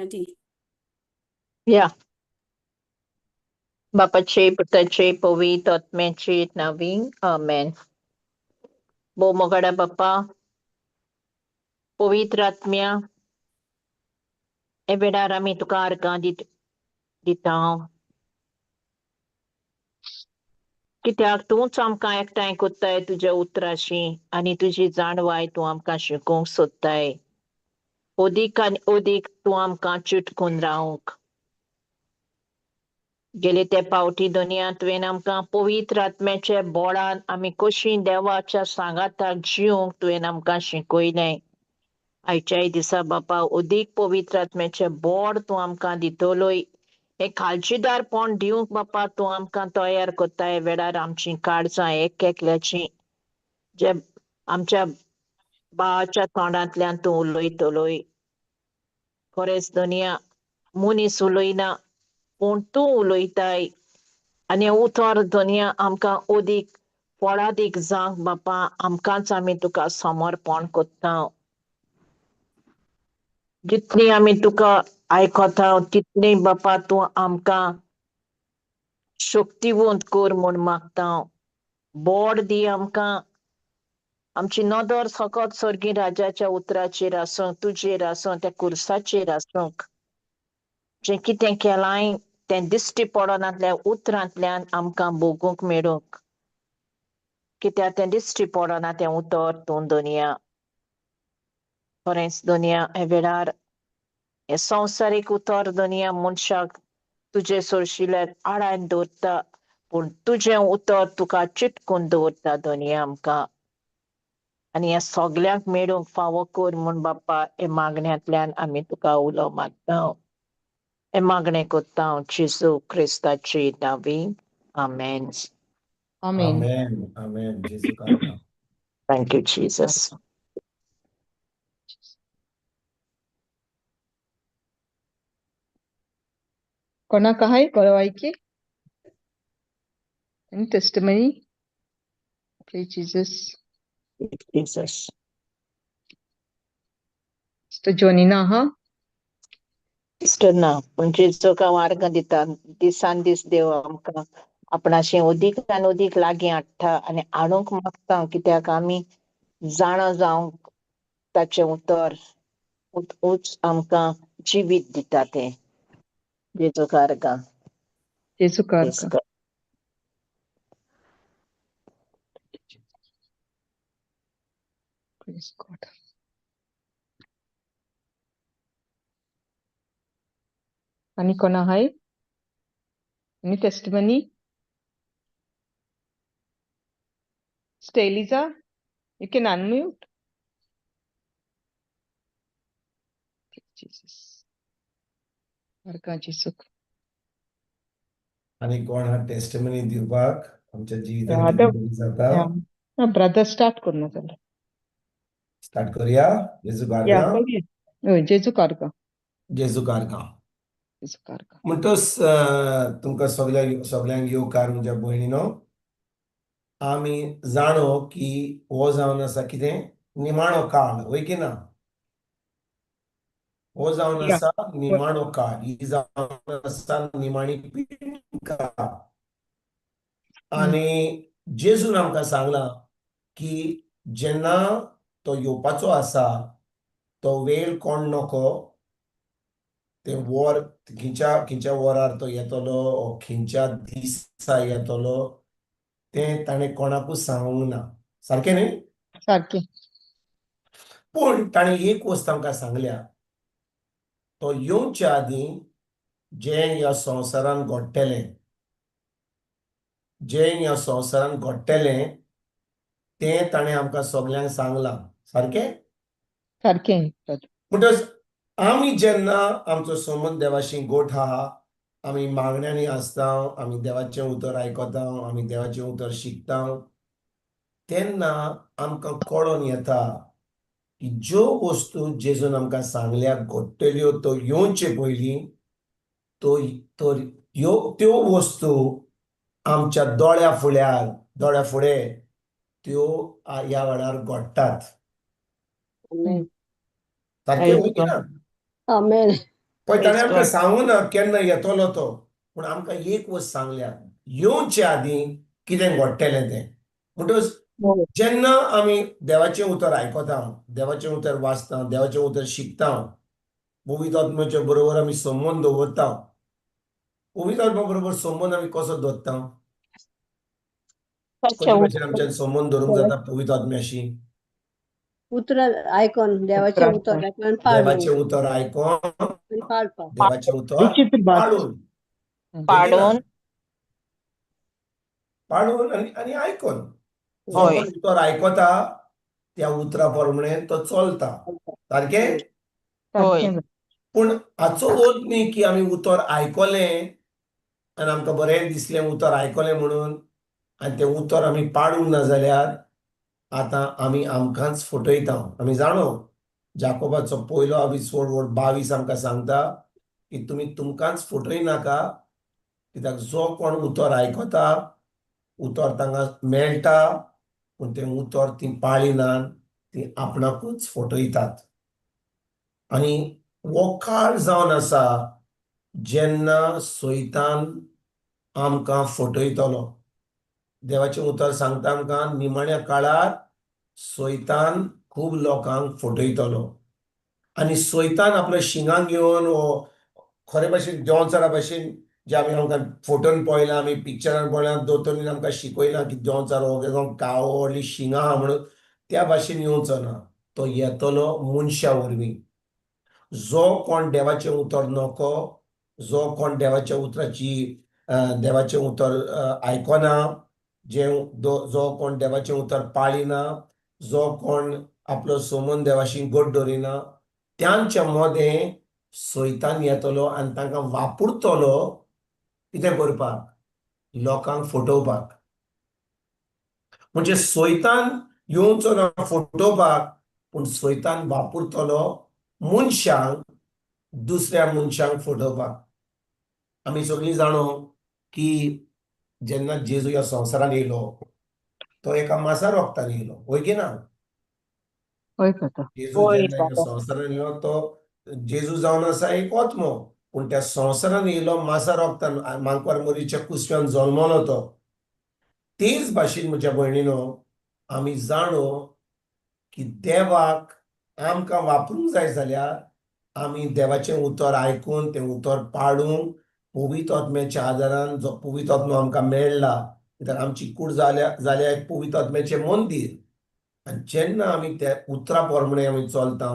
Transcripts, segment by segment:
ready. Yeah. बापाचे पुताचे पवित्र आत्म्याचे नावी आमेन. भोव मोगाडा बापा, पवित्र आत्म्या, हे वेळार आमी तुका अर्गां दिता, कित्याक तूंच आमकां एकठांय कोत्ताय तुज्या उतराशी आनी तुजी जाणवाय तूं आमकां शिकोवंक सोदताय. अदीक आनी अदीक तूं आमकां चिटकून रावंक. गेले ते पावटी दुनिया तुवें आमकां पवित्र आत्म्याच्या बोळान आमी कशी देवाच्या सांगाताक जिवंक तुवें आमकां शिकयलें. आयच्याय दिसा बापा अदीक पवित्र आत्म्याचें बोड तूं आमकां दितलोय. हें खालचीदारपण दिवंक बापा तूं आमकां तयार करताय. वेळार आमची काळजां एक एकल्याची जे आमच्या बाच्या तोंडांतल्यान तूं उलयतलोय. खरेंच दुनिया मनीस उलयना पूण तूं उलयताय आनी उतर दुनिया आमकां अदीक फळादीक जावंक बापा आमकांच आमी तुका समर्पण करता. जितली आमी तुका आयकता तितली बापा तूं आमकां शक्तिवंत कर म्हूण मागता. बोड दी आमकां, आमची नदर फकत स्वर्गी राजाच्या उतराचेर आसूं, तुजेर आसूं, त्या कुर्साचेर आसूंक. जें कितें केलांय तें दिश्टी पडनातल्या उतरांतल्यान आमकां भोगूंक मेळूंक, कित्याक तें दिश्टी पडना तें उतर तूं दुनिया. खरेंच दुनिया हे वेळार हें संवसारीक उतर दुनिया मनशाक तुजे सोरशिल्याक आडान दवरता, पूण तुजें उतर तुका चिटकून दवरता दुनिया आमकां. आनी हें सगल्यांक मेळूंक फावो कर म्हूण बाप्पा हे मागण्यांतल्यान आमी तुका उलो मारता, हे मागणें करता जेजू क्रिस्ताची नावी. आमेन. आमेन. आमेन आमेन. जेजू कारका. Thank you Jesus. कोणाक आहाय गळवायकी? Any testimony? Praise Jesus. Jesus. Sister Jonina आहा? सिस्टर ना, पूण जेजूक हांव आर्गां दिता. दिसान दीस देव आमकां आपणाशें अदीक आनी अदीक लागीं हाडटा आनी हाडूंक मागता, कित्याक आमी जाणा जावंक ताचें उतर उच आमकां जिवीत दिता तें. जेजूक आर्गां. जेजूक आर्गां. Praise God. आनी कोण आहाय? Any testimony? Sister Eliza, you can unmute. Jesus. आर्गां जेजूक. आनी कोण हा टेस्टिमनी दिवपाक आमच्या जिवितांत आतां कितें बरें जाता? ब्रदर स्टार्ट करना जाल्यार. स्टार्ट करूया. जेजू या, कारका. करूया. हय, जेजूक आर्गां. जेजू कारका. जेजूक आर्गां. म्हणटच तुमकां सगळ्यांक येवकार म्हज्या भयणीनो. आमी जाणो की हो जावन आसा कितें निमाणो काळ, वय की ना? हो जावन आसा निमाणो काळ, ही जावन आसा निमाणी पिडका. आनी जेजून आमकां सांगलां की जेन्ना तो येवपाचो आसा तो वेळ कोण नको, तें वर खंयच्या खंयच्या वरार तो येतलो ओ खंयच्या दिसा येतलो तें ताणें कोणाकूच सांगूंक ना. सारकें न्ही? सारकें. पूण ताणें एक वस्त आमकां सांगल्या, तो येवच्या आदीं जें ह्या संवसारान घडटलें, जें ह्या संवसारान घडटलें तें ताणें आमकां सगल्यांक सांगलां. सारकें? सारकें. म्हणटच आमी जेन्ना आमचो संबंद देवाशी गोठ आहा, आमी मागण्यांनी आसता, आमी देवाचें उतर आयकता, आमी देवाचें उतर शिकता, तेन्ना आमकां कळोन येता की ज्यो वस्तू जेजून आमकां सांगल्या घडटल्यो तो येवचे पयलीं, तो तर ह्यो त्यो वस्तू आमच्या दोळ्या फुड्यार दोळ्या फुडें त्यो ह्या वेळार घडटात. Amen. सारकें वय की ना? Amen. पळय ताणें Praise आमकां God. सांगू ना केन्ना येतलो तो, पूण आमकां एक वस्त सांगल्या, येवचे आदीं कितें घडटलें तें. म्हणटकच जेन्ना आमी देवाचें उतर आयकता, देवाचें उतर वाचता, देवाचें उतर शिकता, पवित्र आत्म्याच्या बरोबर आमी संबंद दवरता. पवित्र आत्म्या बरोबर संबंद आमी कसो दवरता? कशे भाशेन आमच्यान संबंद दवरूंक जाता पवित्र आत्म्याशी? उतरां आयकोन, देवाचें उतर आयकोन पाळून, देवाचें उतर आयकोन आनी पाळपाक. देवाचें उतर विचित्र भास. पाळून, पाडून. पाळून आनी आनी आयकोन. जो हय. कोण उतर आयकता त्या उतरा प्रमाणे तो चलता, सारकें? हय. सारकें. पूण हाचो अर्थ न्ही की आमी उतर आयकलें आनी आमकां बरें दिसलें उतर आयकलें म्हणून, आनी तें उतर आमी पाळूंक ना जाल्यार आतां आमी आमकांच फटयता. आमी जाणो जाकोबाचो पयलो आवीस 22 आमकां सांगता की तुमी तुमकांच फटयनाका, कित्याक जो कोण उतर आयकता उतर तांकां मेळटा, पूण तें उतर तीं पाळिनात, तीं आपणाकूच फटयतात. आनी हो काळ जावन आसा जेन्ना सैतान आमकां फटयतलो. देवाचें उतर सांगता आमकां, निमाण्या काळार सैतान खूब लोकांक फटयतलो. आनी सैतान आपल्या शिंगांक घेवन हो खरे भाशेन देंवचारा भाशेन, जे आमी आमकां फोटोन पळयलां, आमी पिक्चरान पळयलां, दोतोरीन आमकां शिकयलां की देंवचार हो कावो व्हडलीं शिंगां आहा म्हणून, त्या भाशेन येवचो ना. तो येतलो मनशा वरवीं. जो कोण देवाचें उतर नको, जो कोण देवाच्या उतराची देवाचें उतर आयकना, जो कोण देवाचें उतर पाळिना, जो कोण आपलो संबंद देवाशी गोड दवरिना, त्यांच्या मदें सैतान येतलो आनी तांकां वापरतलो कितें करपाक? लोकांक फटोवपाक. म्हणजे सैतान येवचो ना फटोवपाक, पूण सैतान वापरतलो मनशांक दुसऱ्या मनशांक फटोवपाक. आमी सगळीं जाणो की जेन्ना जेजू ह्या संवसारांत येयलो तो एका मासा रोगतान येयलो, हय की ना? हय काका. जेजू हय जेन्ना ह्या काका. संवसारांत येयलो तो जेजू जावन आसा एक आत्मो, पूण त्या संवसारांत येयलो मासा रोगतान, मांकवार मोरीच्या कुसव्यान जल्मलो तो. तेच भाशेन म्हज्या भयणीनो, आमी जाणो की देवाक आमकां वापरूंक जाय जाल्यार आमी देवाचें उतर आयकून तें उतर पाळूंक पवित्र आत्म्याच्या आदारान, जो पवित्र आत्मो आमकां मेळ्ळा, कित्याक आमची कूड जाल्या जाल्या एक पवित्र आत्म्याचें मंदीर. आनी जेन्ना आमी त्या उतरा प्रमाणे आमी चलता,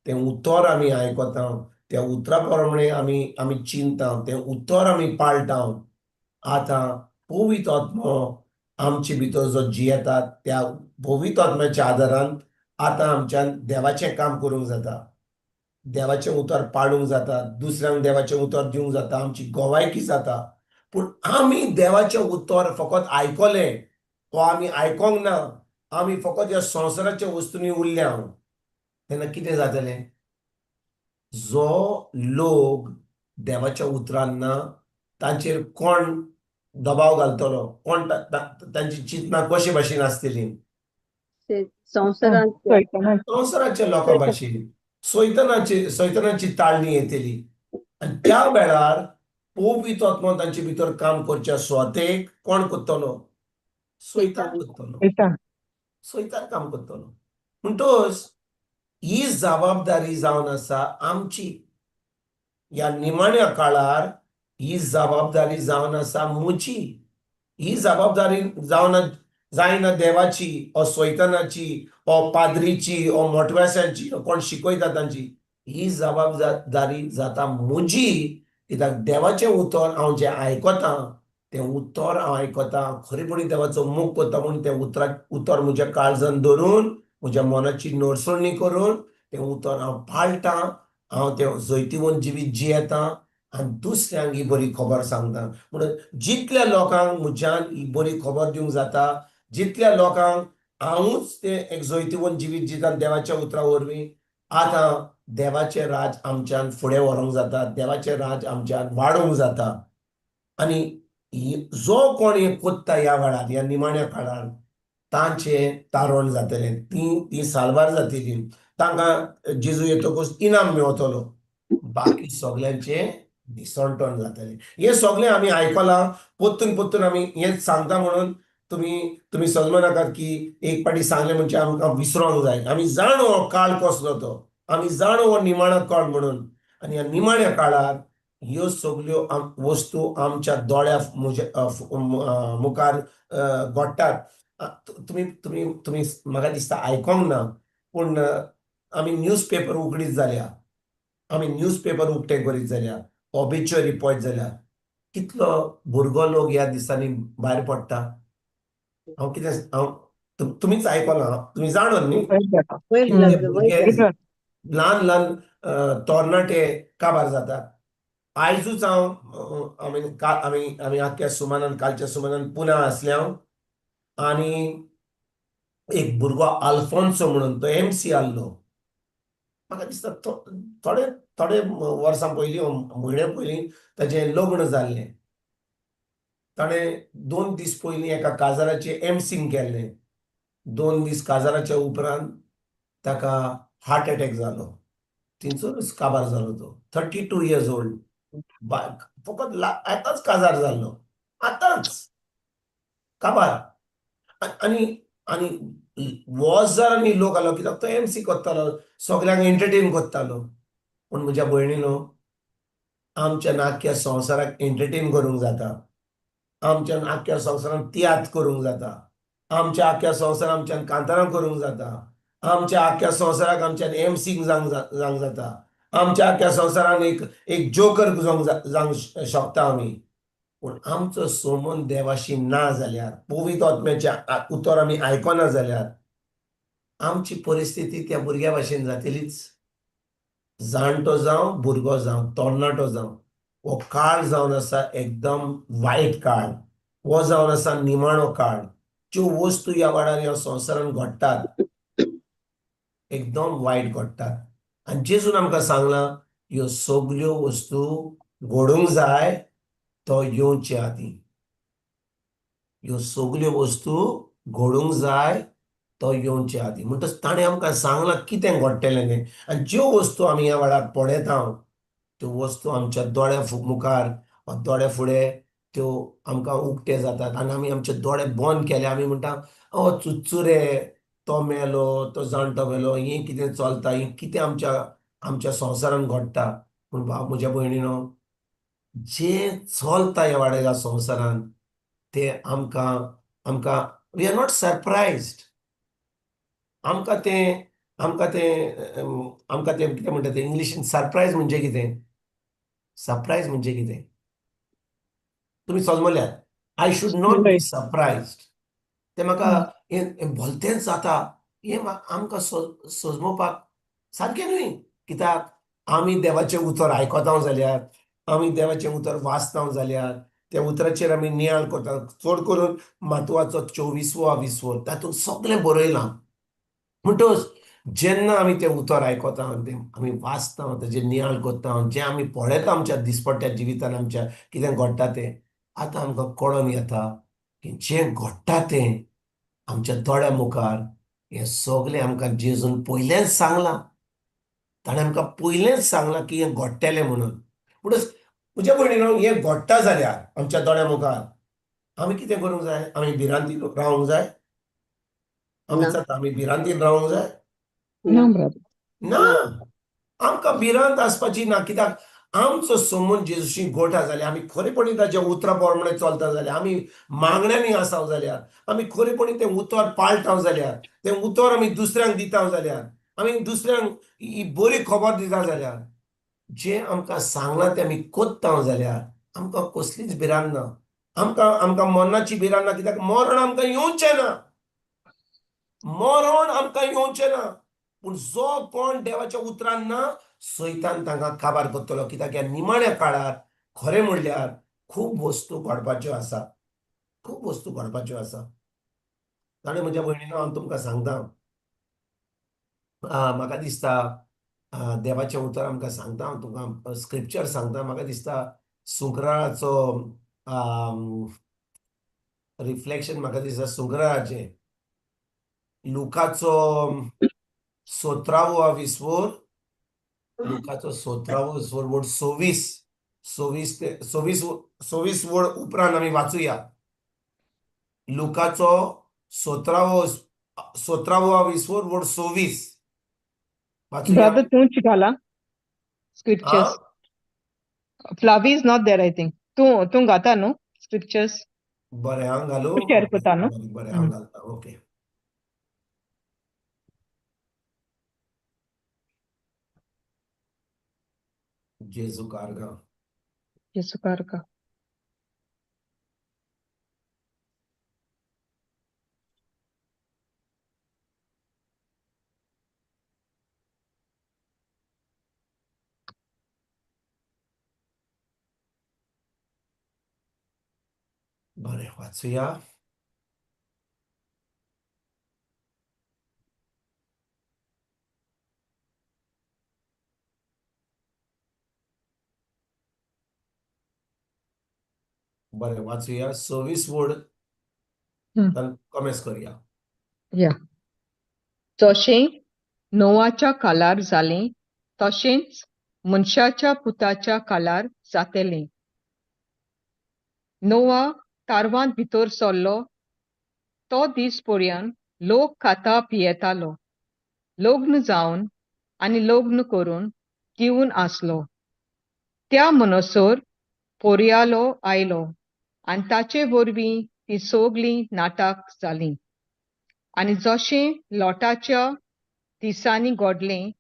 तें उतर आमी आयकता, त्या उतरा प्रमाणे आमी आमी चिंता, तें उतर आमी पाळटा, आतां पवित्र आत्मो आमचे भितर जो जियेता त्या पवित्र आत्म्याच्या आदारान आतां आमच्यान देवाचें काम करूंक जाता, देवाचें उतर पाळूंक जाता, दुसऱ्यांक देवाचें उतर दिवंक जाता, आमची गोवायकी जाता. पूण आमी देवाचें उतर फकत आयकलें वा आमी आयकोंक ना, आमी फकत ह्या संवसाराच्या वस्तूंनी उरल्या, तेन्ना कितें जातलें? जो लोक देवाच्या उतरान ना तांचेर कोण दबाव घालतलो? कोण तांची चिंतना कशे भाशेन आसतली? संवसारांत सैतानाक. संवसाराच्या लोकां भाशेन, सैतानाची सैतानाची ताळणी येतली. आनी त्या वेळार पवित्र आत्मो तांचे भितर काम करच्या सुवातेक कोण करतलो? सैतान करतलो. सैतान. सैतान काम करतलो. म्हणटकच ही जबाबदारी जावन आसा आमची, ह्या निमाण्या काळार ही जबाबदारी जावन आसा म्हजी. ही जबाबदारी जावन जायना देवाची ओ सैतानाची ओ पाद्रीची ओ मोटव्यासांची ओ कोण शिकयता तांची. ही जबाबदारी जाता म्हजी, कित्याक देवाचें उतर हांव जें आयकतां तें उतर हांव आयकतां, खरेपणी देवाचो मोग करता म्हणून तें उतर म्हज्या काळजान धरून, म्हज्या मनाची नरसणी करून तें उतर हांव पाळटां, हांव तें जैतिवंत जिवीत जियेतां आनी दुसऱ्यांक ही बरी खबर सांगता. म्हणून जितल्या लोकांक म्हज्यान ही बरी खबर दिवंक जाता, जितल्या लोकांक हांवूच तें एक जैतिवंत जिवीत जिता देवाच्या उतरा वरवीं, आतां देवाचें राज आमच्यान फुडें व्हरूंक जाता, देवाचें राज आमच्यान वाडोवंक जाता. आनी जो कोण हें कोत्ता ह्या वेळार, ह्या निमाण्या काळार, तांचें तारण जातलें, तीं तीं साल्वार जातलीं, तांकां जेजू येतकूच इनाम मेवतलो. बाकी सगल्यांचें दिसणटण जातलें. हें सगळें आमी आयकलां, परतून परतून आमी हें सांगता म्हणून तुमी तुमी समजूं नाकात की एक पाटी सांगलें म्हणजे आमकां विसरोंक जाय. आमी जाण हो काळ कसलो तो, आमी जाण हो निमाणो काळ म्हणून. आनी ह्या निमाण्या काळार ह्यो सगल्यो वस्तू आमच्या दोळ्या मुखार घडटात. तुमी तुमी तुमी म्हाका दिसता आयकोंक ना, पूण आमी न्यूज पेपर उगडीत जाल्या, आमी न्यूज पेपर उक्ते करीत जाल्यार, ऑबिच्युअरी पळयत जाल्यार कितलो भुरगो लोक ह्या दिसांनी भायर पडटा. हांव कितें, हांव तुमीच आयकलां, तुमी जाणून न्ही, कितले भुरगे ल्हान ल्हान तरणाटे काबार जातात. आयजूच हांव आमी आमी आमी आख्ख्या सुमानान, कालच्या सुमानान पुना आसले हांव, आनी एक भुरगो आल्फोन्सो म्हणून तो एमसी आहलो. म्हाका दिसता थोडे थोडे वर्सां पयलीं, म्हयने पयलीं ताजें लग्न जाल्लें. ताणें 2 दीस पयलीं एका काजाराचें एमसींग केल्लें. 2 दीस काजाराच्या उपरांत ताका हार्ट एटॅक जालो, थंयसरूच काबार जालो तो. 32 इयर्स ओल्ड, फकत आतांच काजार जाल्लो, आतांच काबार. आनी आनी हजारांनी लोक आलो, कित्याक तो एमसी करतालो, सगल्यांक एंटरटेन करतालो. पूण म्हज्या भयणीनो, आमच्या नाक्या संवसाराक एंटरटेन करूंक जाता, आमच्या आख्ख्या संवसारान तियात्र करूंक जाता, आमच्या आख्ख्या संवसारान आमच्यान कांतारां करूंक जाता, आमच्या आख्ख्या संवसाराक आमच्यान एमसींग जावंक जाता, आमच्या आख्ख्या संवसारान एक एक जोकर जावंक शकता आमी. पूण आमचो सोमन देवाशी ना जाल्यार, पवित्र आत्म्याचें उतर आमी आयकना जाल्यार, आमची परिस्थिती त्या भुरग्या भाशेन जातलीच. जाणटो जावं, भुरगो जावं, तरणाटो जावं, हो काळ जावन आसा एकदम वायट काळ, हो जावन आसा निमाणो काळ. ज्यो वस्तू ह्या वाडार ह्या संवसारान घडटात एकदम वायट घडटात. आनी जेजून आमकां सांगलां ह्यो सगल्यो वस्तू घडूंक जाय तो येवचे आदीं. ह्यो सगल्यो वस्तू घडूंक जाय तो येवचे आदीं. म्हणटच ताणें आमकां सांगलां कितें घडटलें तें. आनी ज्यो वस्तू आमी ह्या वेळार पळयता त्यो वस्तू आमच्या दोळ्या मुखार वा दोळ्या फुडें त्यो आमकां उक्ते जातात. आनी आमी आमचे दोळे बंद केले, आमी म्हणटा ओ चुच्चुरे, तो मेलो, तो जाणटो मेलो, हें कितें चलता, हें कितें आमच्या आमच्या संवसारान घडटा. पूण भाव म्हज्या भयणीनो, जें चलता ह्या वाड्या संवसारान तें आमकां आमकां we are not surprised. आमकां तें आमकां तें आमकां तें कितें म्हणटा तें इंग्लिशीन सरप्रायज म्हणजे कितें, सरप्रायज म्हणजे कितें तुमी समजल्यात. I should not be surprised. तें म्हाका हें भलतेंच जाता हें आमकां सजमोवपाक सारकें न्हय. कित्याक आमी देवाचें उतर आयकता जाल्यार, आमी देवाचें उतर वाचता जाल्यार, त्या उतराचेर आमी नियाळ करता. चड करून मातवाचो 24वो 20वो तातूंत सगळें बरयलां. म्हणटच जेन्ना आमी तें उतर आयकता, तें आमी वाचता, ताजेर नियाळ करता, जें आमी पळयता आमच्या दिसपट्ट्या जिवितान आमच्या कितें घडटा तें आतां आमकां कळोन येता की जें घडटा तें आमच्या दोळ्या मुखार हें सगळें आमकां जेजून पयलेंच सांगलां. ताणें आमकां पयलेंच सांगलां की हें घडटलें म्हणून. म्हणटच म्हज्या भयणीनो, हें घडटा जाल्यार आमच्या दोळ्या मुखार आमी कितें करूंक जाय? आमी भिरांतीन रावंक जाय? आमी आमी भिरांतीन रावंक जाय? ना, आमकां भिरांत आसपाची ना. कित्याक आमचो समून जेजूशी गोठा जाल्यार, आमी खरेपणी ताच्या उतरा प्रमाणे चलता जाल्यार, आमी मागण्यांनी आसाव जाल्यार, आमी खरेपणी तें उतर पाळटा जाल्यार, तें उतर आमी दुसऱ्यांक दिता जाल्यार, आमी दुसऱ्यांक ही बरी खबर दिता जाल्यार, जें आमकां सांगलां तें आमी कोत्ता जाल्यार आमकां कसलीच भिरांत ना. आमकां आमकां मरणाची भिरांत ना. कित्याक मरण आमकां येवचें ना, मरण आमकां येवचें ना. पूण जो कोण देवाच्या उतरान ना, सैतान तांकां काबार करतलो. कित्याक ह्या निमाण्या काळार खरें म्हणल्यार खूब वस्तू घडपाच्यो आसा, खूब वस्तू घडपाच्यो आसा. ताणें म्हज्या भयणीनो, हांव तुमकां सांगता, म्हाका दिसता देवाचें उतर आमकां सांगता, हांव तुमकां स्क्रिप्चर सांगता. म्हाका दिसता सुंकराचो रिफ्लेक्शन, म्हाका दिसता सुंकराचें लुकाचो 17वो 20वो लुकाचो 17वो वड 26, 26 ते 26, 26 वड उपरांत आमी वाचुया. लुकाचो 17वो विसवर वड 26 वाचुया. Brother, तूंच घाला scriptures. Flavi is not there, I think. तूं तूं गाता न्हू स्क्रिप्चर्स? बरें, हांव घालू. तूं शेअर करता न्हू? बरें बरें, हांव घालता. ओके. जेजू कारगा. जेजू कारगा. बरें, वाचुया. बरें, वाचुया 26 वड कमेस करूया. या. जशें नोवाच्या काळार जालें तशेंच मनशाच्या पुताच्या काळार जातलें. नोवा तारवांत भितर सरलो तो दीस पर्यंत लोक खाता पियेतालो, लग्न जावन आनी लग्न करून दिवन आसलो. त्या म्हणसर पोरयालो आयलो आनी ताचे वरवीं तीं सगलीं नाटक जालीं. आनी जशें लोटाच्या दिसांनी घडलें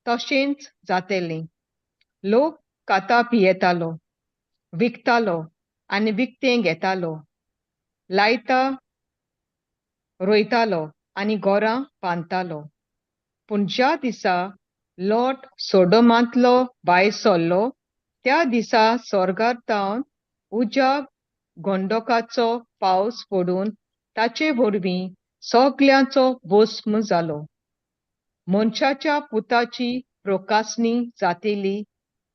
तशेंच जातलें. लोक खाता पियेतालो, विकतालो आनी विकतें घेतालो, लायता रोयतालो आनी घरां बांदतालो. पूण ज्या दिसा लोट सोडोमांतलो भायर सरलो त्या दिसा स्वर्गार तावन उज्या गोंडोकाचो पावस पडून ताचे वरवीं सगल्यांचो भस्म जालो. मनशाच्या पुताची प्रकासणी जातली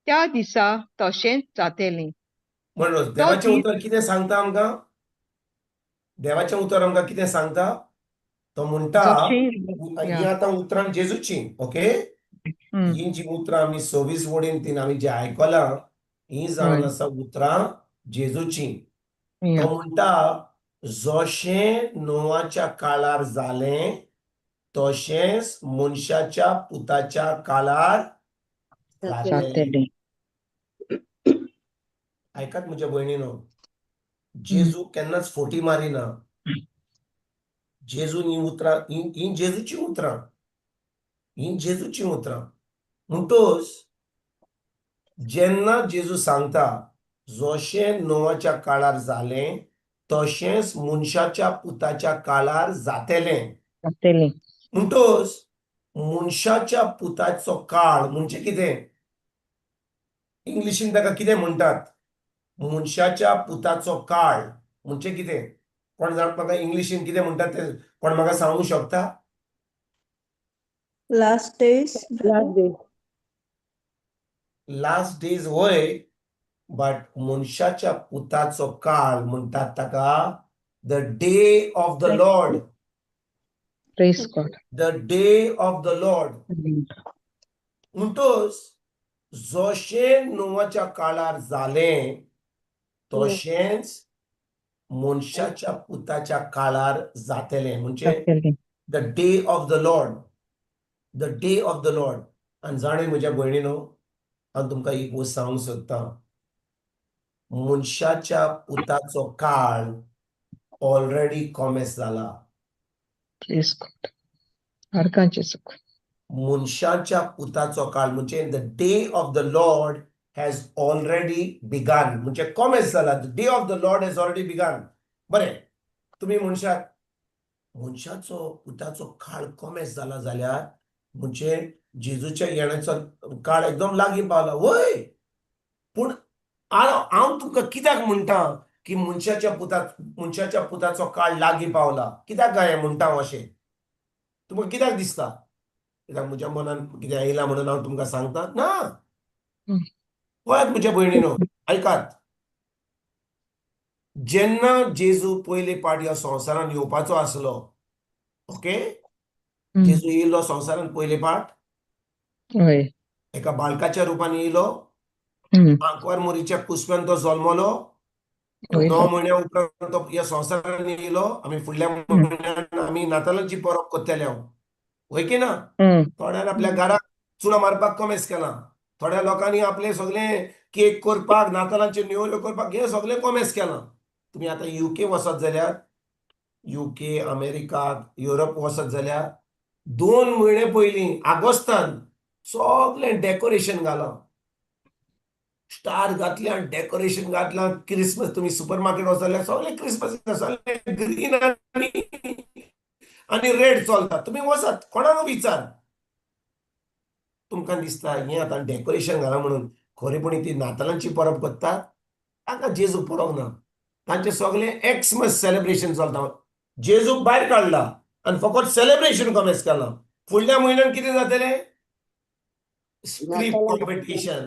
त्या दिसा तशेंच जातलें. म्हणून देवाचें उतर कितें सांगता आमकां? देवाचें उतर आमकां कितें सांगता? तो म्हणटा, ही आतां उतरां जेजूची, ओके? ही जी उतरां आमी 26 वडीन तीन आमी जे आयकलां ही जावन आसा उतरां जेजूची. तो म्हणटा जशें नोवाच्या काळार जालें तशेंच मनशाच्या पुताच्या काळार जातलें. आयकात म्हज्या भयणीनो, जेजू केन्नाच फोटी मारिना. जेजून ही उतरां, ही जेजूची उतरां, ही जेजूची उतरां. म्हणटोच जेन्ना जेजू सांगता जशें नोवाच्या काळार जालें तशेंच मनशाच्या पुताच्या काळार जातलें, म्हणटोच मनशाच्या पुताचो काळ म्हणजे कितें? इंग्लिशीन ताका कितें म्हणटात? मनशाच्या पुताचो काळ म्हणजे कितें? कोण जाण म्हाका इंग्लिशीन कितें म्हणटात तें कोण म्हाका सांगूंक शकता? Last days. Last day. Last days व्हय, बट मनशाच्या पुताचो काळ म्हणटात ताका the day of the Lord. Praise God. The day of the Lord. म्हणटोच जशें नोवाच्या काळार जालें तशेंच मनशाच्या पुताच्या काळार जातलें. म्हणजे the day of the Lord, the day of the Lord. आनी जाणें म्हज्या भयणीनो, हांव तुमकां एक वस्त सांगूंक सोदतां, मनशाच्या पुताचो काळ ऑलरेडी कॉमेस जाला. मनशाच्या पुताचो काळ म्हणजे the day of the Lord has already begun, म्हणजे कॉमेस जाला. The day of the Lord has already begun. बरें, तुमी म्हणशात मनशाचो पुताचो काळ कॉमेस जाला जाल्यार म्हणजे जेजूच्या येण्याचो काळ एकदम लागीं पावला. वय, पूण हांव तुमकां कित्याक म्हणटा की मनशाच्या पुताचो काळ लागीं पावला? कित्याक काय म्हणटा हांव अशें? तुमकां कित्याक दिसता? कित्याक म्हज्या मनान कितें आयलां म्हणून हांव तुमकां सांगता ना. पळयात म्हज्या भयणीनो, आयकात, जेन्ना जेजू पयले पाट ह्या संवसारान येवपाचो आसलो, ओके, जेजू येयलो संवसारान पयले पाट, एका बाळकाच्या रुपान येयलो, आंकवार मोरीच्या कुसव्यान तो जल्मलो, 9 म्हयन्या उपरांत तो ह्या संवसारान येयलो. आमी फुडल्या म्हयन्यान आमी नातालांची परब करतले, वय की ना? थोड्यान आपल्या घराक चुना मारपाक कॉमेस केलां, थोड्या लोकांनी आपले सगळे केक करपाक, नातालांच्यो नेवऱ्यो करपाक हे सगळे कॉमेस केलां. तुमी आतां युके वचत जाल्यार, युके, अमेरिका, युरोप वचत जाल्यार 2 म्हयने पयलीं आगोस्तान सगळें डेकोरेशन घालां, स्टार घातल्या, डेकोरेशन घातलां. क्रिसमस तुमी सुपर मार्केट वचत जाल्यार सगळें क्रिसमस, सगळें ग्रीन आनी रेड चलता. तुमी वचात, कोणाक विचार, तुमकां दिसता हें आतां डेकोरेशन घालां म्हणून. खरेपणी ती नातालांची परब करतात, तांकां जेजू पडोंक ना. तांचें सगळें एक्समस सेलिब्रेशन चलता. जेजूक भायर काडला आनी फकत सेलिब्रेशन कॉमेस केलां. फुडल्या म्हयन्यान कितें जातलें? Script competition,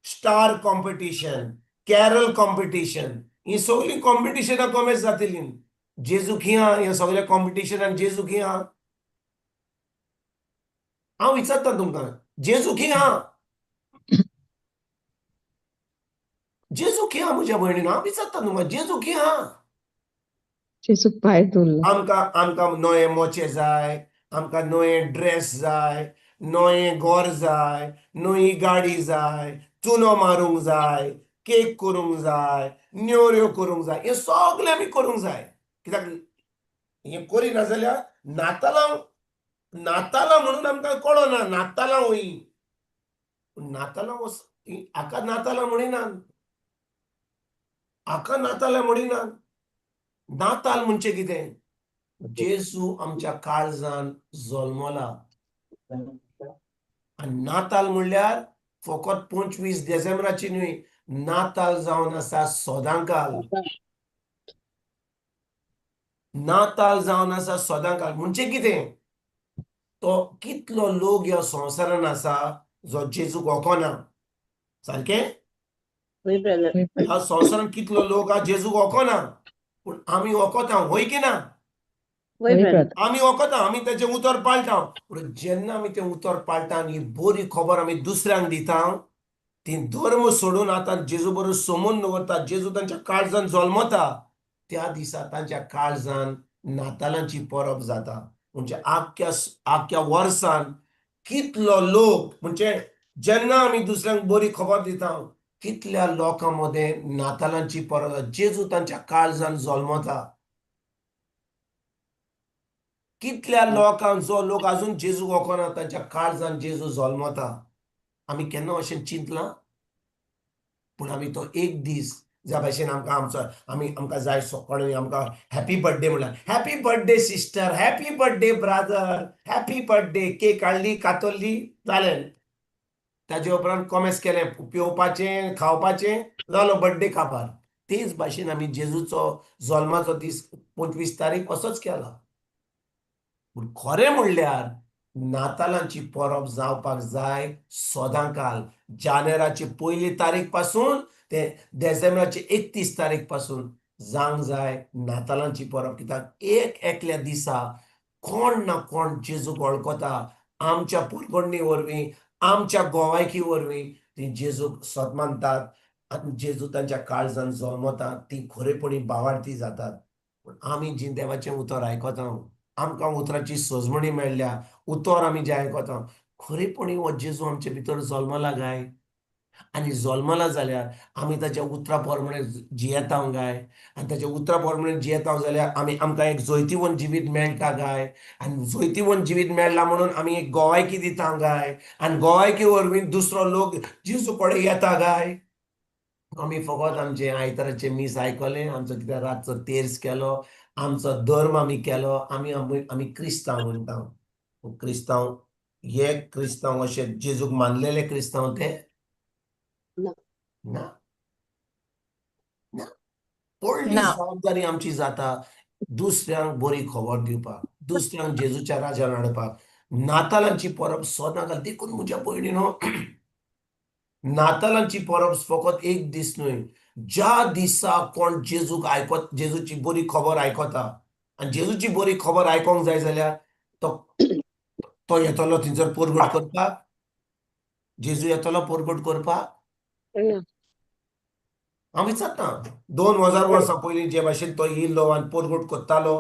star competition, carol competition, ही सगळीं कॉम्पिटिशनां कॉमेस जातलीं. जेजू खंय आहा ह्या सगळ्या कॉम्पिटिशनान? जेजू खंय आहा? हांव विचारता तुमकां, जेजू खंय आहा? जेजू खंय आहा म्हज्या भयणीन? हांव विचारता तुमकां, जेजू खंय आहा? जेजूक भायर दवरला. आमकां आमकां नवे मोचे जाय, आमकां नवे ड्रेस जाय, नवें घर जाय, नवी गाडी जाय, चुनो मारूंक जाय, केक करूंक जाय, नेवऱ्यो करूंक जाय, हें सगळें आमी करूंक जाय. कित्याक हें करिना जाल्यार नातालां नातालां म्हणून आमकां कळना नातालां वय. नातालां वच हाका नातालां म्हणिनात, हाका नातालां म्हणिनात. नाताल म्हणजे कितें? जेजू आमच्या काळजान जल्मला. आनी नाताल म्हणल्यार फकत 25 डिसेंबराची न्हय, नाताल जावन आसा सदांकाल. नाताल जावन आसा सदांकाल म्हणजे कितें? तो कितलो लोक ह्या संवसारान आसा जो जेजूक वळखना, सारकें? ह्या संवसारान कितलो लोक आहा जेजूक वळखना, पूण आमी वळखता, वय की ना? आमी वळखता, आमी तेचें उतर पाळटा. पूण जेन्ना आमी तें उतर पाळटा आनी बरी खबर आमी दुसऱ्यांक दिता, ती धर्म सोडून आतां जेजू बरोबर सोमून दवरता, जेजू तांच्या काळजान जल्मता, त्या दिसा तांच्या काळजान नातालांची परब जाता. म्हणजे आख्ख्या आख्ख्या वर्सान कितलो लोक, म्हणजे जेन्ना आमी दुसऱ्यांक बरी खबर दिता, कितल्या लोकां मदें नातालांची परब, जेजू तांच्या काळजान जल्मता. कितल्या लोकांक, जो लोक अजून जेजू वळखना, तांच्या काळजान जेजू जल्मता. आमी केन्ना अशें चिंतलां? पूण आमी तो एक दीस ज्या भाशेन आमकां आमचो आमी आमकां जाय सकाळीं आमकां हॅपी बर्थडे म्हणल्यार happy birthday sister, happy birthday brother, happy birthday, cake हाडली, कातरली, जालें. ताजे उपरांत कॉमेस केलें, पिवपाचें खावपाचें, जालो बर्थडे काबार. तेच भाशेन आमी जेजूचो जल्माचो दीस 25 तारीख असोच केला. पूण खरें म्हणल्यार नातालांची परब जावपाक जाय सदांकाल, जानेराची 1 तारीख पासून ते डिसेंबराची 31 तारीख पासून जावंक जाय नातालांची परब. कित्याक एक एकल्या दिसा कोण ना कोण जेजूक वळखता, आमच्या पुरगुडणी वरवीं, आमच्या गोवायकी वरवीं ती जेजूक सत मानतात आनी जेजू तांच्या काळजान जल्मता, ती खरेपणी बावार्थी जातात. पूण आमी जी देवाचें उतर आयकता, आमकां उतराची सजमणी मेळ्ळ्या, उतर आमी जें आयकता, खरेपणी हो जेजू आमचे भितर जल्मला काय? आनी जल्मला जाल्यार आमी ताच्या उतरा प्रमाणे जियेता काय? आनी ताच्या उतरा प्रमाणे जियेता जाल्यार आमी आमकां एक जैतिवंत जिवीत मेळटा काय? आनी जैतिवंत जिवीत मेळ्ळा म्हणून आमी एक गोवायकी दिता काय? आनी गोवायकी वरवीं दुसरो लोक जेजू कडेन येता काय? आमी फकत आमचें आयताराचें मीस आयकलें, आमचो कितें रातचो तेर्स केलो, आमचो धर्म आमी केलो, आमी आमी क्रिस्तांव म्हणटा. क्रिस्तांव हे क्रिस्तांव अशे जेजूक मानलेले क्रिस्तांव ते ना. ना ना. व्हडली जबाबदारी आमची जाता दुसऱ्यांक बरी खबर दिवपाक, दुसऱ्यांक जेजूच्या राजान हाडपाक. नातालांची परब सदांकाल. देखून म्हज्या भयणीनो, नातालांची परब फकत एक दीस न्हय, ज्या दिसा कोण जेजूक आयकत, जेजूची बरी खबर आयकता, आनी जेजूची बरी खबर आयकोंक जाय जाल्यार तो तो येतलो थंयसर परगट करपाक. जेजू येतलो परगट करपाक? ना. हांव विचारता, 2000 वर्सां पयलीं जे भाशेन तो येयल्लो आनी परगट करतालो,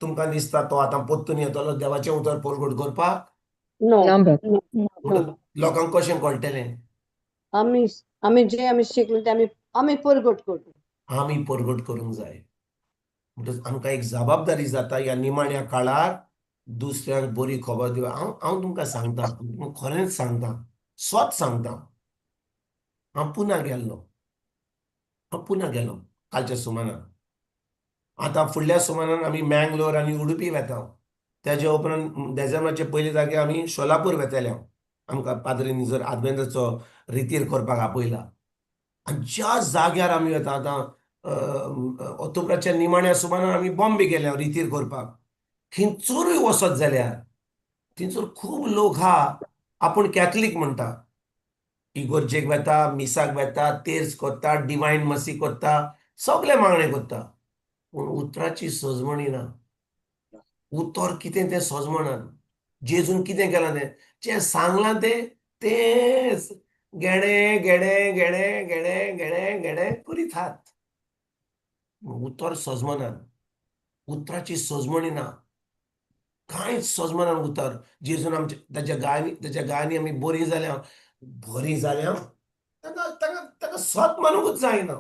तुमकां दिसता तो आतां परतून येतलो देवाचें उतर परगट करपाक? नो. ना ब्रदर. नो. लोकांक कशें कळटलें? आमी आमी जे आमी शिकले ते आमी आमी परगट करता. आमी परगट करूंक जाय. म्हणटच आमकां एक जबाबदारी जाता ह्या निमाण्या काळार दुसऱ्यांक बरी खबर दिवप. हांव हांव तुमकां सांगता, तुमकां खरेंच सांगता, स्वत सांगता, हांव पुना गेल्लो, हांव पुना गेलो कालच्या सुमानान. आतां फुडल्या सुमानान आमी मँगलोर आनी उडुपी वेता. तेज्या उपरांत देजेंब्राचे पयले जागे आमी शोलापूर वेतले. आमकां पाद्रीन जर आदवेंताचो रितीर करपाक आपयला. आनी ज्या जाग्यार आमी वता, आतां ऑक्टोबराच्या निमाण्या सुमानान आमी बॉम्बे गेले रितीर करपाक. खंयसरूय वचत जाल्यार थंयसर खूब लोक आहा आपूण कॅथलीक म्हणटा, इगोर्जेक वेता, मिसाक वेता, तेर्स करता, डिवायन मसी करता, सगळे मागणें करता, पूण उतराची सजमणी ना. उतर कितें तें सजमणान, जेजून कितें केलां तें जें सांगलां तें तेंच गेणे गेणे गेणे गेणे गेणे गेणे करीत आहात. उतर सजमनान, उतराची सजमणी ना, कांयच सजमनान उतर. जेजून आमच्या ताच्या गायांनी, ताच्या गायांनी आमी बरीं जाल्या, बरीं जाल्या, ताका ताका ताका सत मानूंकच जायना.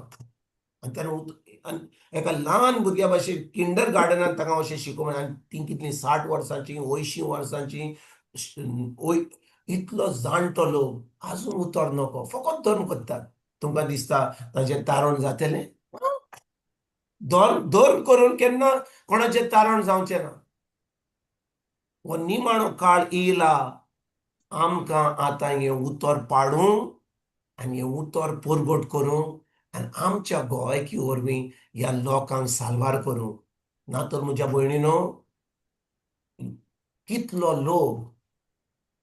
आनी तेन्ना आनी एका ल्हान भुरग्या भाशेन किंडर गार्डनान ताका अशें शिकोवप. आनी तीं कितलीं 60 वर्सांची, 80 वर्सांची, इतलो जाणटो लोक आजून उतर नको, फकत धर्म करतात. तुमकां दिसता तांचें तारण जातलें? धर्म धर्म करून केन्ना कोणाचें तारण जावचें ना. हो निमाणो काळ येयला, आमकां आतां हें उतर पाडूंक आनी हें उतर परगट करूंक आनी आमच्या गोवायकी वरवीं ह्या लोकांक साल्वार करूंक. ना तर म्हज्या भयणीनो, कितलो लोक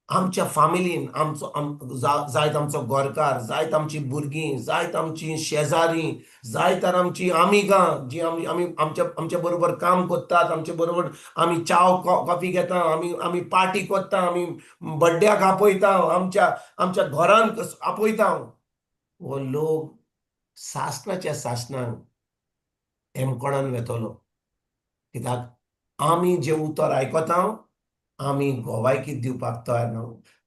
आमच्या फामिलीन, आमचो जायत आमचो गोरकार, जायत आमची भुरगीं, जायत आमची शेजारी, जायत आमची आमिगां जी आमी आमी आमच्या आमच्या बरोबर काम करतात, आमचे बरोबर आमी चाव कॉफी घेता, आमी आमी पार्टी करता, आमी बड्ड्याक आपयता, आमच्या आमच्या घरान आपयता, हो लोक सासणाच्या सासणाक हेमकोणान वेतलो. कित्याक आमी जें उतर आयकता आमी गोवायकी दिवपाक तयार ना.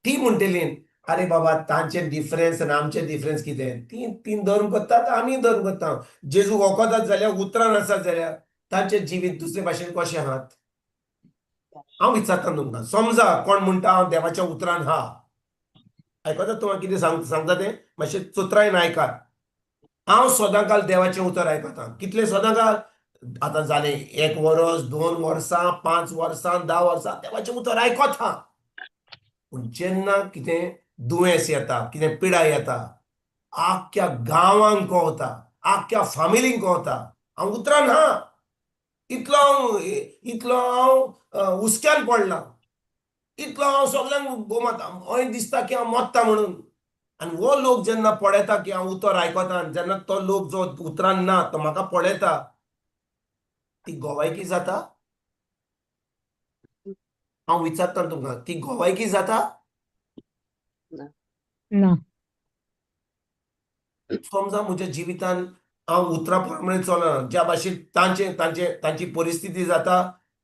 ती म्हणटली, अरे बाबा तांचे डिफरन्स आनी आमचे डिफरन्स कितें? ती तीन धर्म करतात, आमी धर्म करता. जेजू वखदात जाल्यार, उतरान आसत जाल्यार तांचें जिवीत दुसरे भाशेन कशें आहात? हांव विचारता तुमकां, समजा कोण म्हणटा हांव देवाच्या उतरान हा, आयकता तुमकां कितें सांगता तें मातशें चतुरायेन आयकात. हांव सदां काल देवाचें उतर आयकता. कितलें सदां काल? आतां जालें 1 वरस, 2 वर्सां, 5 वर्सां, 10 वर्सां देवाचें उतर आयकता. पूण जेन्ना कितें दुयेंस येता, कितें पिडा येता, आख्ख्या गांवांक कवता, आख्ख्या फामिलींक कवता, हांव उतरान हा, इतलो हांव इतलो हांव हुस्क्यान पडला, इतलो हांव सगल्यांक गोमाता, हय दिसता की हांव मोत्ता म्हणून. आनी हो लोक जेन्ना पळयता की हांव उतर आयकता, जेन्ना तो लोक जो उतरान ना तो म्हाका पळयता, ती गोवायकी जाता? हांव विचारता तुमकां, ती गोवायकी जाता? ना. समजा म्हज्या जिवितान हांव उतरा प्रमाणे चलना, ज्या भाशेन तांचे तांचे तांची परिस्थिती जाता,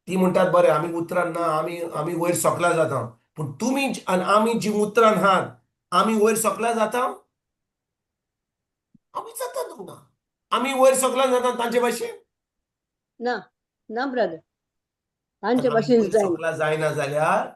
ती म्हणटात बरें आमी उतरान ना, आमी आमी वयर सकला जाता. पूण तुमी आनी आमी जी उतरान आहात आमी वयर सकला जाता? हांव विचारता तुमकां, आमी वयर सकला जाता तांचे भाशेन? ना ना ब्रदर, तांचे भाशेन जायना. सकला जायना जाल्यार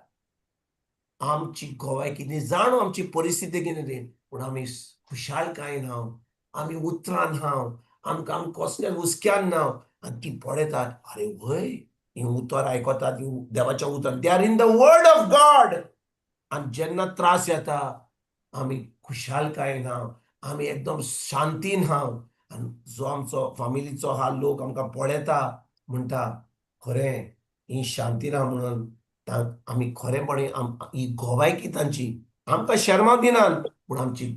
आमची गोवाय कितें जाणो, आमची परिस्थिती कितें ती, पूण आमी खुशालकायेन हांव, आमी उतरान हांव, आमकां आमी कसल्या हुस्क्यान ना. आनी ती पळयतात, अरे व्हय ही उतर आयकतात, ही देवाच्या उतर, they are in the word of God. आनी जेन्ना त्रास येता आमी खुशालकायेन हांव, आमी एकदम शांतीन हांव. आनी जो आमचो फामिलीचो हा लोक आमकां पळयता म्हणटा खरें ही शांती ना म्हणून आमी खरेंपणी ही गोवायकी तांची आमकां शर्मा दिनात, पूण आमची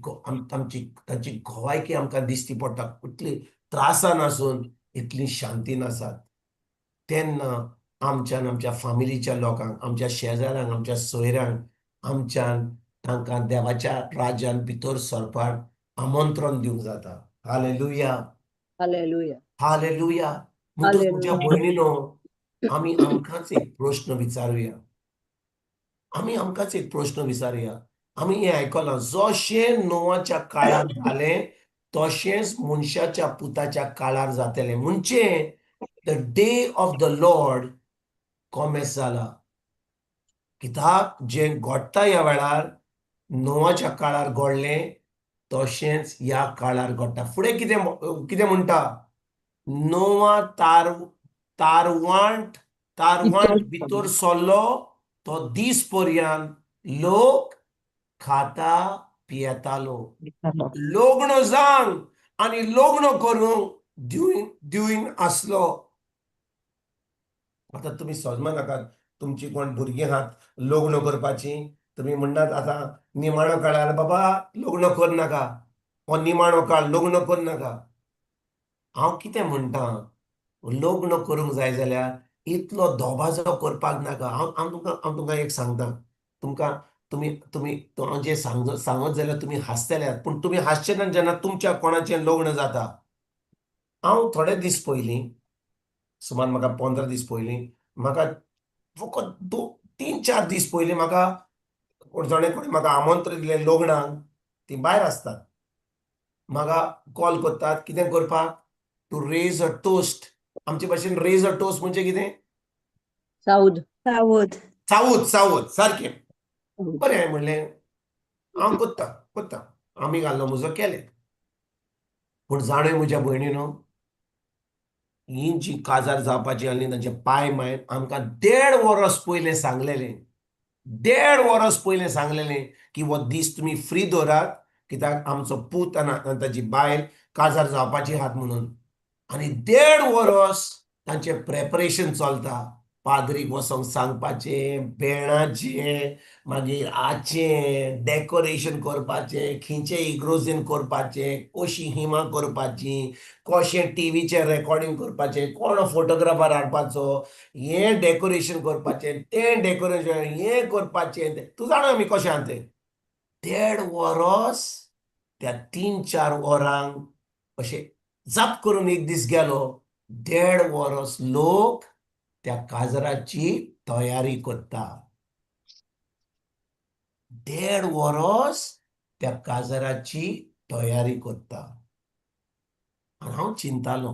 तांची तांची गोवायकी आमकां दिसती पडटा. इतली त्रासान आसून इतली शांतीन आसात. तेन्ना आमच्यान आमच्या फामिलीच्या लोकांक, आमच्या शेजाऱ्यांक, आमच्या सोयऱ्यांक आमच्यान तांकां देवाच्या राज्यान भितर सरपाक आमंत्रण दिवंक जाता. हालेलुया. हालेलुया. हालेलुया. म्हणटच म्हज्या हालेलुया. भयणीनो, आमी आमकांच एक प्रश्न विचारुया, आमी आमकांच एक प्रश्न विचारुया. आमी हें आयकलां, जशें नोवाच्या काळार जालें तशेंच मनशाच्या पुताच्या काळार जातलें. म्हणजे the day of the Lord कोमेस जाला. कित्याक जें घडटा ह्या वेळार नोवाच्या काळार घडलें तशेंच ह्या काळार घडटा. फुडें कितें कितें म्हणटा? नोवा तारवांट तारवांट भितर सरलो तो दीस पर्यंत लोक खाता पियेतालो, लग्न जावन आनी लग्न करूंक दिवन आसलो. आतां तुमी सजमा नाकात, तुमची कोण भुरगीं आहात लग्न करपाची, तुमी म्हणटात आतां निमाणो काळार बाबा लग्न कर नाका, हो निमाणो काळ लग्न कर नाका. हांव कितें म्हणटा, लग्न करूंक जाय जाल्यार इतलो दबाजो करपाक नाका. हांव हांव तुमकां हांव तुमकां एक सांगता, तुमकां तुमी तुमी हांव जें सांगत जाल्यार तुमी हांसतले, पूण तुमी हांसचे ना जेन्ना तुमच्या कोणाचें लग्न जाता. हांव थोडे दीस पयलीं, सुमार म्हाका 15 दीस पयलीं, म्हाका फकत 2-3-4 दीस पयलीं म्हाका जाणें कोणें म्हाका आमंत्रण दिलें लग्नाक. ती भायर आसतात, म्हाका कॉल करतात कितें करपाक, टू रेज अ टोस्ट. आमचे भाशेन रेज अ टोस्ट म्हणजे कितें? साऊद. सावध. सावूद, सावूद सारकें. बरें, हांवें म्हणलें हांव कोत्ता कोत्ता, आमी घाल्लो म्हजो केलें. पूण जाणूय म्हज्या भयणीनो, ही जी काजार जावपाची आसली तांचे पाय मायन आमकां 1.5 वरस पयलें सांगलेलें, 1.5 वरस पयलें सांगलेलें की हो दीस तुमी फ्री दवरात, कित्याक आमचो पूत आनी ताजी बायल काजार जावपाची आहात म्हणून. आनी 1.5 वरस तांचें प्रेपरेशन चलता, पाद्रीक वचोंक सांगपाचें, बेणाचें, मागीर आचें डेकोरेशन करपाचें, खंयचें इग्रोजीन करपाचें, कशी हिमा करपाची, कशें टिवीचें रेकॉर्डिंग करपाचें, कोण फोटोग्राफर हाडपाचो, हें डेकोरेशन करपाचें, तें डेकोरेशन हें करपाचें. तूं जाणा आमी कशें आहा तें. 1.5 वरस त्या 3-4 वरांक अशें जाप करून एक दीस गेलो. 1.5 वरस लोक त्या काजराची तयारी करता, 1.5 वरस त्या काजराची तयारी करता. आनी हांव चिंतालो,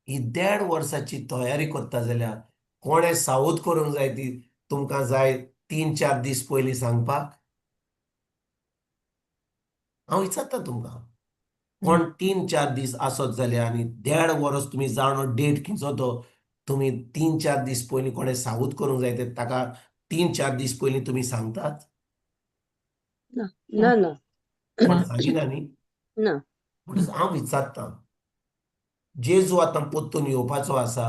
ही 1.5 वर्साची तयारी करता जाल्यार कोणें सावध करूंक जाय ती तुमकां जाय 3-4 दीस पयलीं सांगपाक? हांव विचारता तुमकां, कोण 3-4 दीस आसत जाल्यार आनी 1.5 वरस तुमी जाणो डेट खंयचो तो, तुमी 3-4 दीस पयलीं कोणें सावध करूंक जाय ते ताका 3-4 दीस पयलीं तुमी सांगतात? ना ना, कोण सांगिना न्ही? ना. म्हणटच हांव विचारता, जेजू आतां परतून येवपाचो आसा,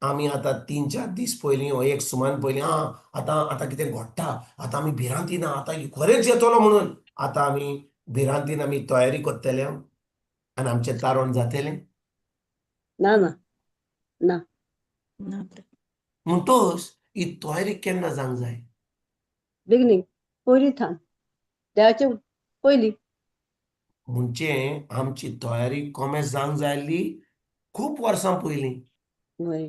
आमी आतां 3-4 दीस पयलीं हो एक सुमान पयलीं आं आतां आतां कितें घडटा, आतां आमी भिरांतीन, आतां खरेंच येतलो म्हणून आतां आमी भिरांतीन आमी तयारी करतले आनी आमचें तारण जातलें? ना ना ना. म्हणटच ही तयारी केन्ना जावंक जाय? बिगनींग पयलीं थावन, देवाचे पयलीं. म्हणजे आमची तयारी कोमेस जावंक जाय आसली खूब वर्सां पयलीं. वय.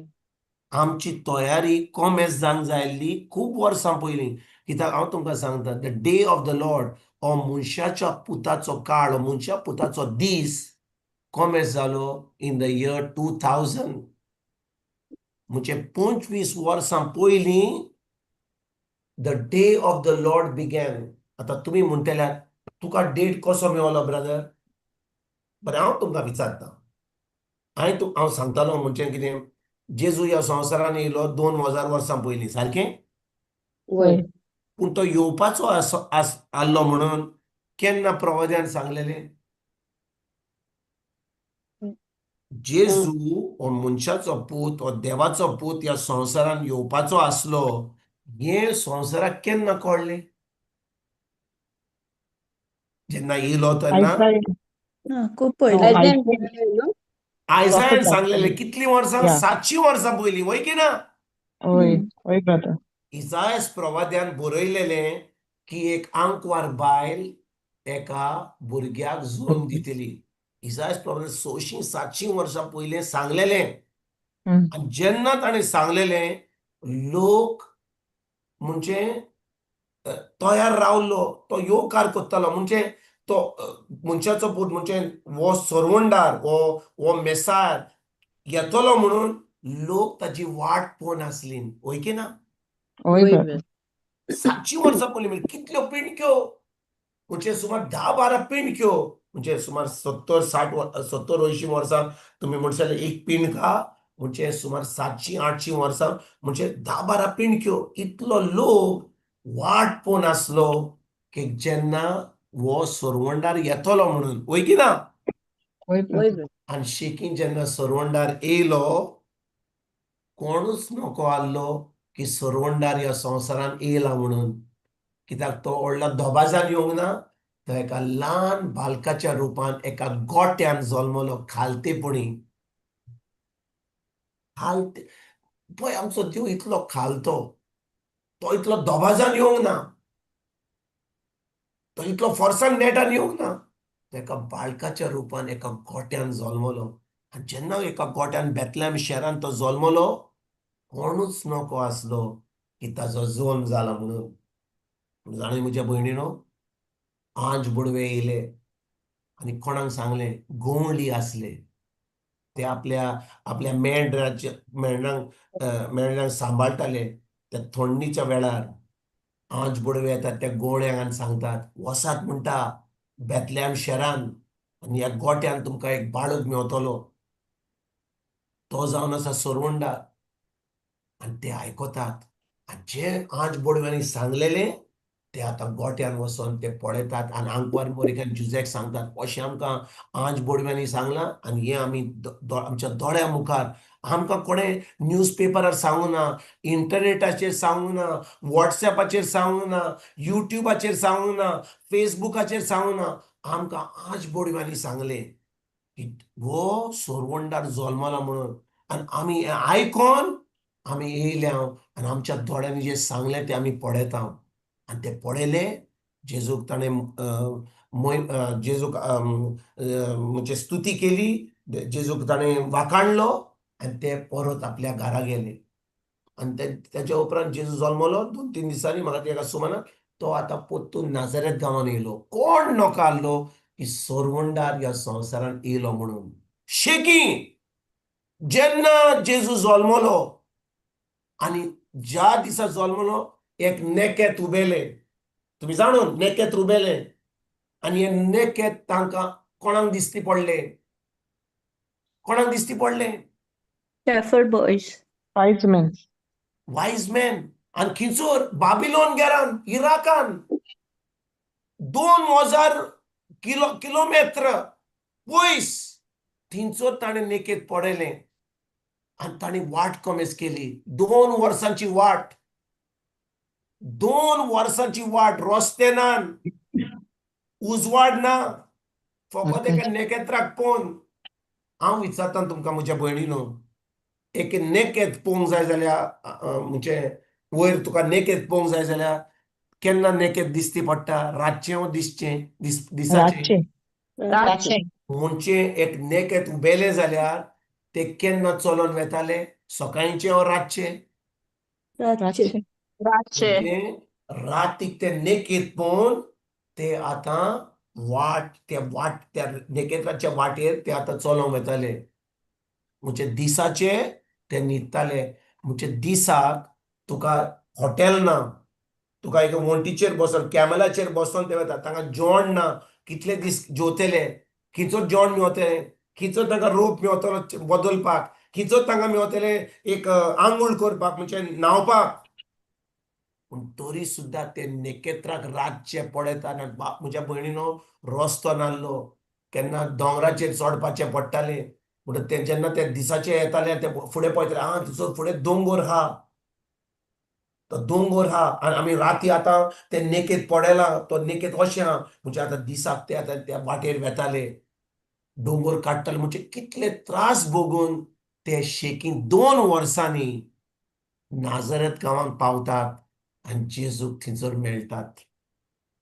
आमची तयारी कोमेस जावंक जाय आसली खूब वर्सां पयलीं. कित्याक हांव तुमकां सांगता, the day of the Lord हो मनशाच्या पुताचो काळ, हो मनशा पुताचो दीस कोमेस जालो इन the year 2000. म्हणजे 25 वर्सां पयलीं the day of the Lord began. आतां तुमी म्हणटल्यात तुका डेट कसो मेवलो ब्रदर? बरें, हांव तुमकां विचारता, हांवें हांव सांगतालो म्हणजे कितें, जेजू ह्या संवसारान येयलो 2000 वर्सां पयलीं, सारकें? वय. पूण तो येवपाचो आसलो म्हणून केन्ना प्रवाद्यान सांगलेलें? जेजू हो मनशाचो पूत, हो देवाचो पूत ह्या संवसारान येवपाचो आसलो हें संवसाराक केन्ना कळ्ळें? जेन्ना येयलो तेन्ना खूब पयलीं. आयजायन सांगलेलें. कितलीं वर्सां? 700 वर्सां पयलीं, वय की ना? वय वय ब्रदर. इजायस प्रवाद्यान बरयलेलें की एक आंकवार बायल एका भुरग्याक जल्म दितली. इसायास प्रभून 600-700 वर्सां पयलें सांगलेलें. आनी जेन्ना ताणें सांगलेलें, लोक म्हणजे तयार रावलो, तो येवकार करतालो. म्हणजे तो मनशाचो पूत, म्हणजे हो सरवंडार, हो हो मेसार येतलो म्हणून लोक ताजी वाट पळोवन आसली. वय की ना? वय वय ब्रदर. 700 वर्सां पयलीं म्हणजे कितल्यो पिणक्यो, म्हणजे सुमार 10-12 पिणक्यो, म्हणजे सुमार 70-60, 70-80 वर्सां तुमी म्हणशात जाल्यार एक पिणका, म्हणजे सुमार 700-800 वर्सां, म्हणजे 10-12 पिणक्यो. इतलो लोक वाट पळोवन आसलो की जेन्ना हो सरवंडार येतलो म्हणून. वय की ना? वय वय ब्रदर. ब्रदर. आनी शेकीन जेन्ना सरवंडार येयलो, कोणूच नको आहलो की सरवंडार ह्या संवसारान येयला म्हणून. कित्याक तो व्हडलो दबाजान येवंक ना, तो एका ल्हान बालकाच्या रुपान एका गोट्यान जल्मलो, खालतेपणी खालते. पळय, आमचो देव इतलो खालतो, तो इतलो दबाजान येवंक ना, तो इतलो फोर्सान नेटान येवंक ना, तो एका बाळकाच्या रुपान एका गोट्यान जल्मलो. आनी जेन्ना एका गोट्यान बेतल्याम शहरान तो जल्मलो, कोणूच नको आसलो की ताजो जल्म जाला म्हणून. जाणा म्हज्या भयणीनो, आंज बुडवे येयले आनी कोणाक सांगलें, गवंडी आसले ते आपल्या आपल्या मेंढराचे मेंढरांक मेंढरांक सांबाळटाले. त्या थंडीच्या वेळार आंज बुडवे येतात त्या गोवळ्यांक आनी सांगतात, वसात म्हणटा बेतल्याम शहरान आनी ह्या गोट्यान तुमकां एक बाळक मेवतलो, तो जावन आसा सरवंडार. आनी ते आयकतात आनी जे आंज बोडव्यांनी सांगलेले ते आतां गोट्यान वचोन ते पळयतात आनी आंकवार मोरिकान जुझेक सांगतात, अशें आमकां आंज बोडव्यांनी सांगलां आनी हें आमी आमच्या दोळ्या मुखार, आमकां कोणें न्यूज पेपरार सांगूं ना, इंटरनेटाचेर सांगूं ना, वॉट्सॅपाचेर सांगूं ना, युट्युबाचेर सांगूं ना, फेसबुकाचेर सांगूं ना, आमकां आंज बोडव्यांनी सांगलें की हो सरवंडार जल्मला म्हणून. आनी आमी हें आयकोन आमी येयल्या आनी आमच्या दोळ्यांनी जें सांगलें तें आमी पळयता. आनी ते पळयले, जेजूक ताणें जेजूक म्हणजे स्तुती केली, जेजूक ताणें वाखाणलो आनी ते परत आपल्या घरा गेले. आनी तेच्या उपरांत जेजू जल्मलो 2-3 दिसांनी, म्हाका ते एका सुमाना तो आतां परतून नाजरेत गांवान येयलो. कोण नोका आहलो की सरवंडार ह्या संवसारान येयलो म्हणून. शेकी जेन्ना जेजू जल्मलो आनी ज्या दिसा जल्मलो, एक नेकेत उबेले, तुमी जाणून नेकेत उबेले आनी हे नेकेत तांकां कोणाक दिसती पडले? कोणाक दिसती पडले? Shepherd boys. Wise men. Wise man. आनी खिंचोर? बाबिलोन गेरान, इराकान, 2000 किलोमेत्र पयस थंयसर ताणें नेकेत पडयलें आनी ताणें वाट कमेस केली. 2 वर्सांची वाट, 2 वर्सांची वाट, रस्ते ना, उजवाड ना, फकत एका नेकेत्राक पळोवन. हांव विचारता तुमकां म्हज्या भयणीनो, एक नेकेत पळोवंक जाय जाल्यार, म्हणजे वयर तुका नेकेत पळोवंक जाय जाल्यार केन्ना नेकेत दिसती पडटा? रातचें वो दिसचें? दिसाचें? रातचें. म्हणजे एक नेकेत उबेलें जाल्यार ते केन्ना चलोन वेताले? सकाळचें वो रातचें? रातचें. रातचें. रातीक ते नेकेत पळोवन ते आतां वाट, त्या वाट, त्या नेकेत्राच्या वाटेर ते आतां चलोवंक वेताले. म्हणजे दिसाचे ते न्हिदताले. म्हणजे दिसाक तुका हॉटेल ना, तुका एका वण्टीचेर बसोन, कॅमलाचेर बसोन ते वता. तांकां जेवण ना, कितले दीस जेवतले? खंयचो जेवण मेवतलें? खंयचो तांकां रोप मेवतलो बदलपाक? खंयचो तांकां मेवतलें एक आंगोळ करपाक, म्हणजे न्हांवपाक? पूण तरी सुद्दां ते नेकेत्राक रातचे पळयतात. आनी बाप म्हज्या भयणीनो, रस्तो नासलो, केन्ना दोंगराचेर चडपाचें पडटालें. म्हणटा ते जेन्ना ते दिसाचे येताले, ते फुडें पळयताले, आं थंयसर फुडें दोंगोर आहा, तो दोंगोर आहा आनी आमी राती आतां ते नेकेत पळयलां, तो नेकेत अशें आहा. म्हणजे आतां दिसाक ते आतां त्या वाटेर वेताले, दोंगोर काडटाले. म्हणजे कितले त्रास भोगून ते शेकी 2 वर्सांनी नाजरेत गांवांत पावतात आनी जेजूक थंयसर मेळटात.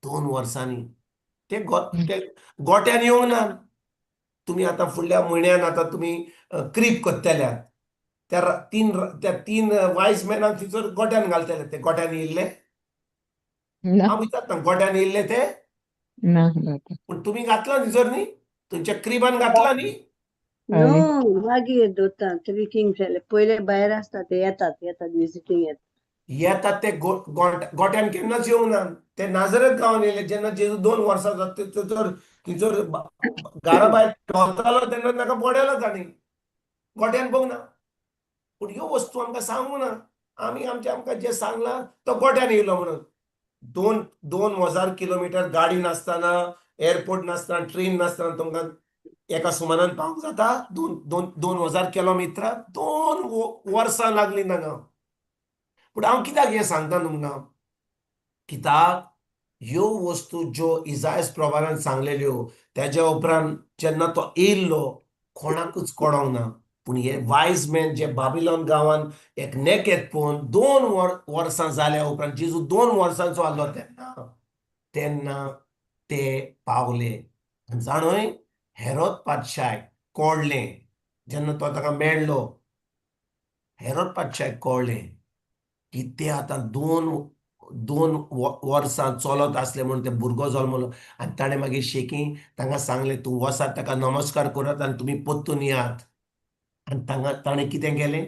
2 वर्सांनी ते ते गोट्यान येवंक ना. तुमी आतां फुडल्या म्हयन्यान आतां तुमी क्रीप करतल्यात, त्या तीन वायज मॅनाक थंयसर गोट्यान घालतले. ते गोट्यान येयल्ले? ना. हांव विचारता, गोट्यान येयल्ले ते? ना. पूण तुमी घातला थंयसर न्ही, तुमच्या क्रिबान घातला न्ही? नो, मागीर दवरता थ्री किंग्स जाले पयले भायर आसता ते, येतात येतात विजिटींग येतात. येतात ते गोट्यान केन्नाच येवंक ना. ते नाजरेत गांवान येयले जेन्ना जेजू 2 वर्सां जाता थंयसर थंयसर घरा भायर भोंवतालो तेन्ना ताका पडयलो तांणी, गोट्यान पळोवंक ना. पूण ह्यो वस्तू आमकां सांगूंक ना. आमी आमच्या आमकां जें सांगलां तो गोट्यान येयलो म्हणून. 2000 किलोमिटर गाडी नासतना, एअरपोर्ट नासतना, ट्रेन नासतना तुमकां एका सुमानान पावंक जाता? 2000 किलोमिटर 2 वर्सां लागलीं तांकां. पूण हांव कित्याक हें सांगता तुमकां? कित्याक ह्यो वस्तू ज्यो इजायस प्रभारान सांगलेल्यो तेज्या उपरांत जेन्ना तो येयल्लो कोणाकूच कळोंक ना. पूण हे वायज मॅन जे बाबिलोन गांवान एक नेकेत पळोवन 2 वर्सां जाल्या उपरांत, जेजू 2 वर्सांचो आसलो तेन्ना, तेन्ना ते पावले. जाणूय हेरोद पातशाक कळ्ळें, जेन्ना तो ताका मेळ्ळो, हेरोद पातशाक कळ्ळें की ते आतां 2 वर्सां चलत आसले म्हणून ते भुरगो जल्मलो. आनी ताणें मागीर शेकी तांकां सांगलें, तूं वसात ताका नमस्कार करात आनी तुमी परतून येयात. आनी तांकां ताणें कितें केलें,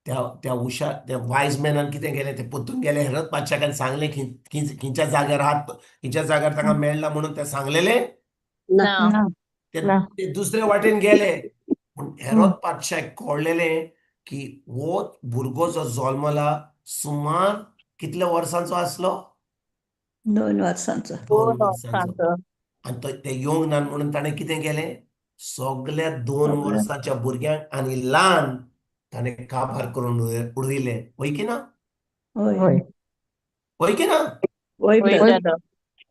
त्या त्या उशा त्या वायज मॅनान कितें केलें, ते परतून गेले हेरोद पातशाकान सांगलें खंयच्या जाग्यार आहात, खंयच्या जाग्यार तांकां मेळ्ळा म्हणून ते सांगलेलें. ना. ते दुसरे वाटेन गेले. पूण हेरोद पातशाक कळ्ळेलें की हो भुरगो जो जल्मला सुमार कितल्या वर्सांचो आसलो? 2 वर्सांचो. 2 वर्सांचो. आनी ते येवंक ना म्हणून ताणें कितें केलें, सगल्या 2 वर्सांच्या भुरग्यांक आनी ल्हान ताणें काबार करून उडयले. वय की ना? हय. वय की ना? वय.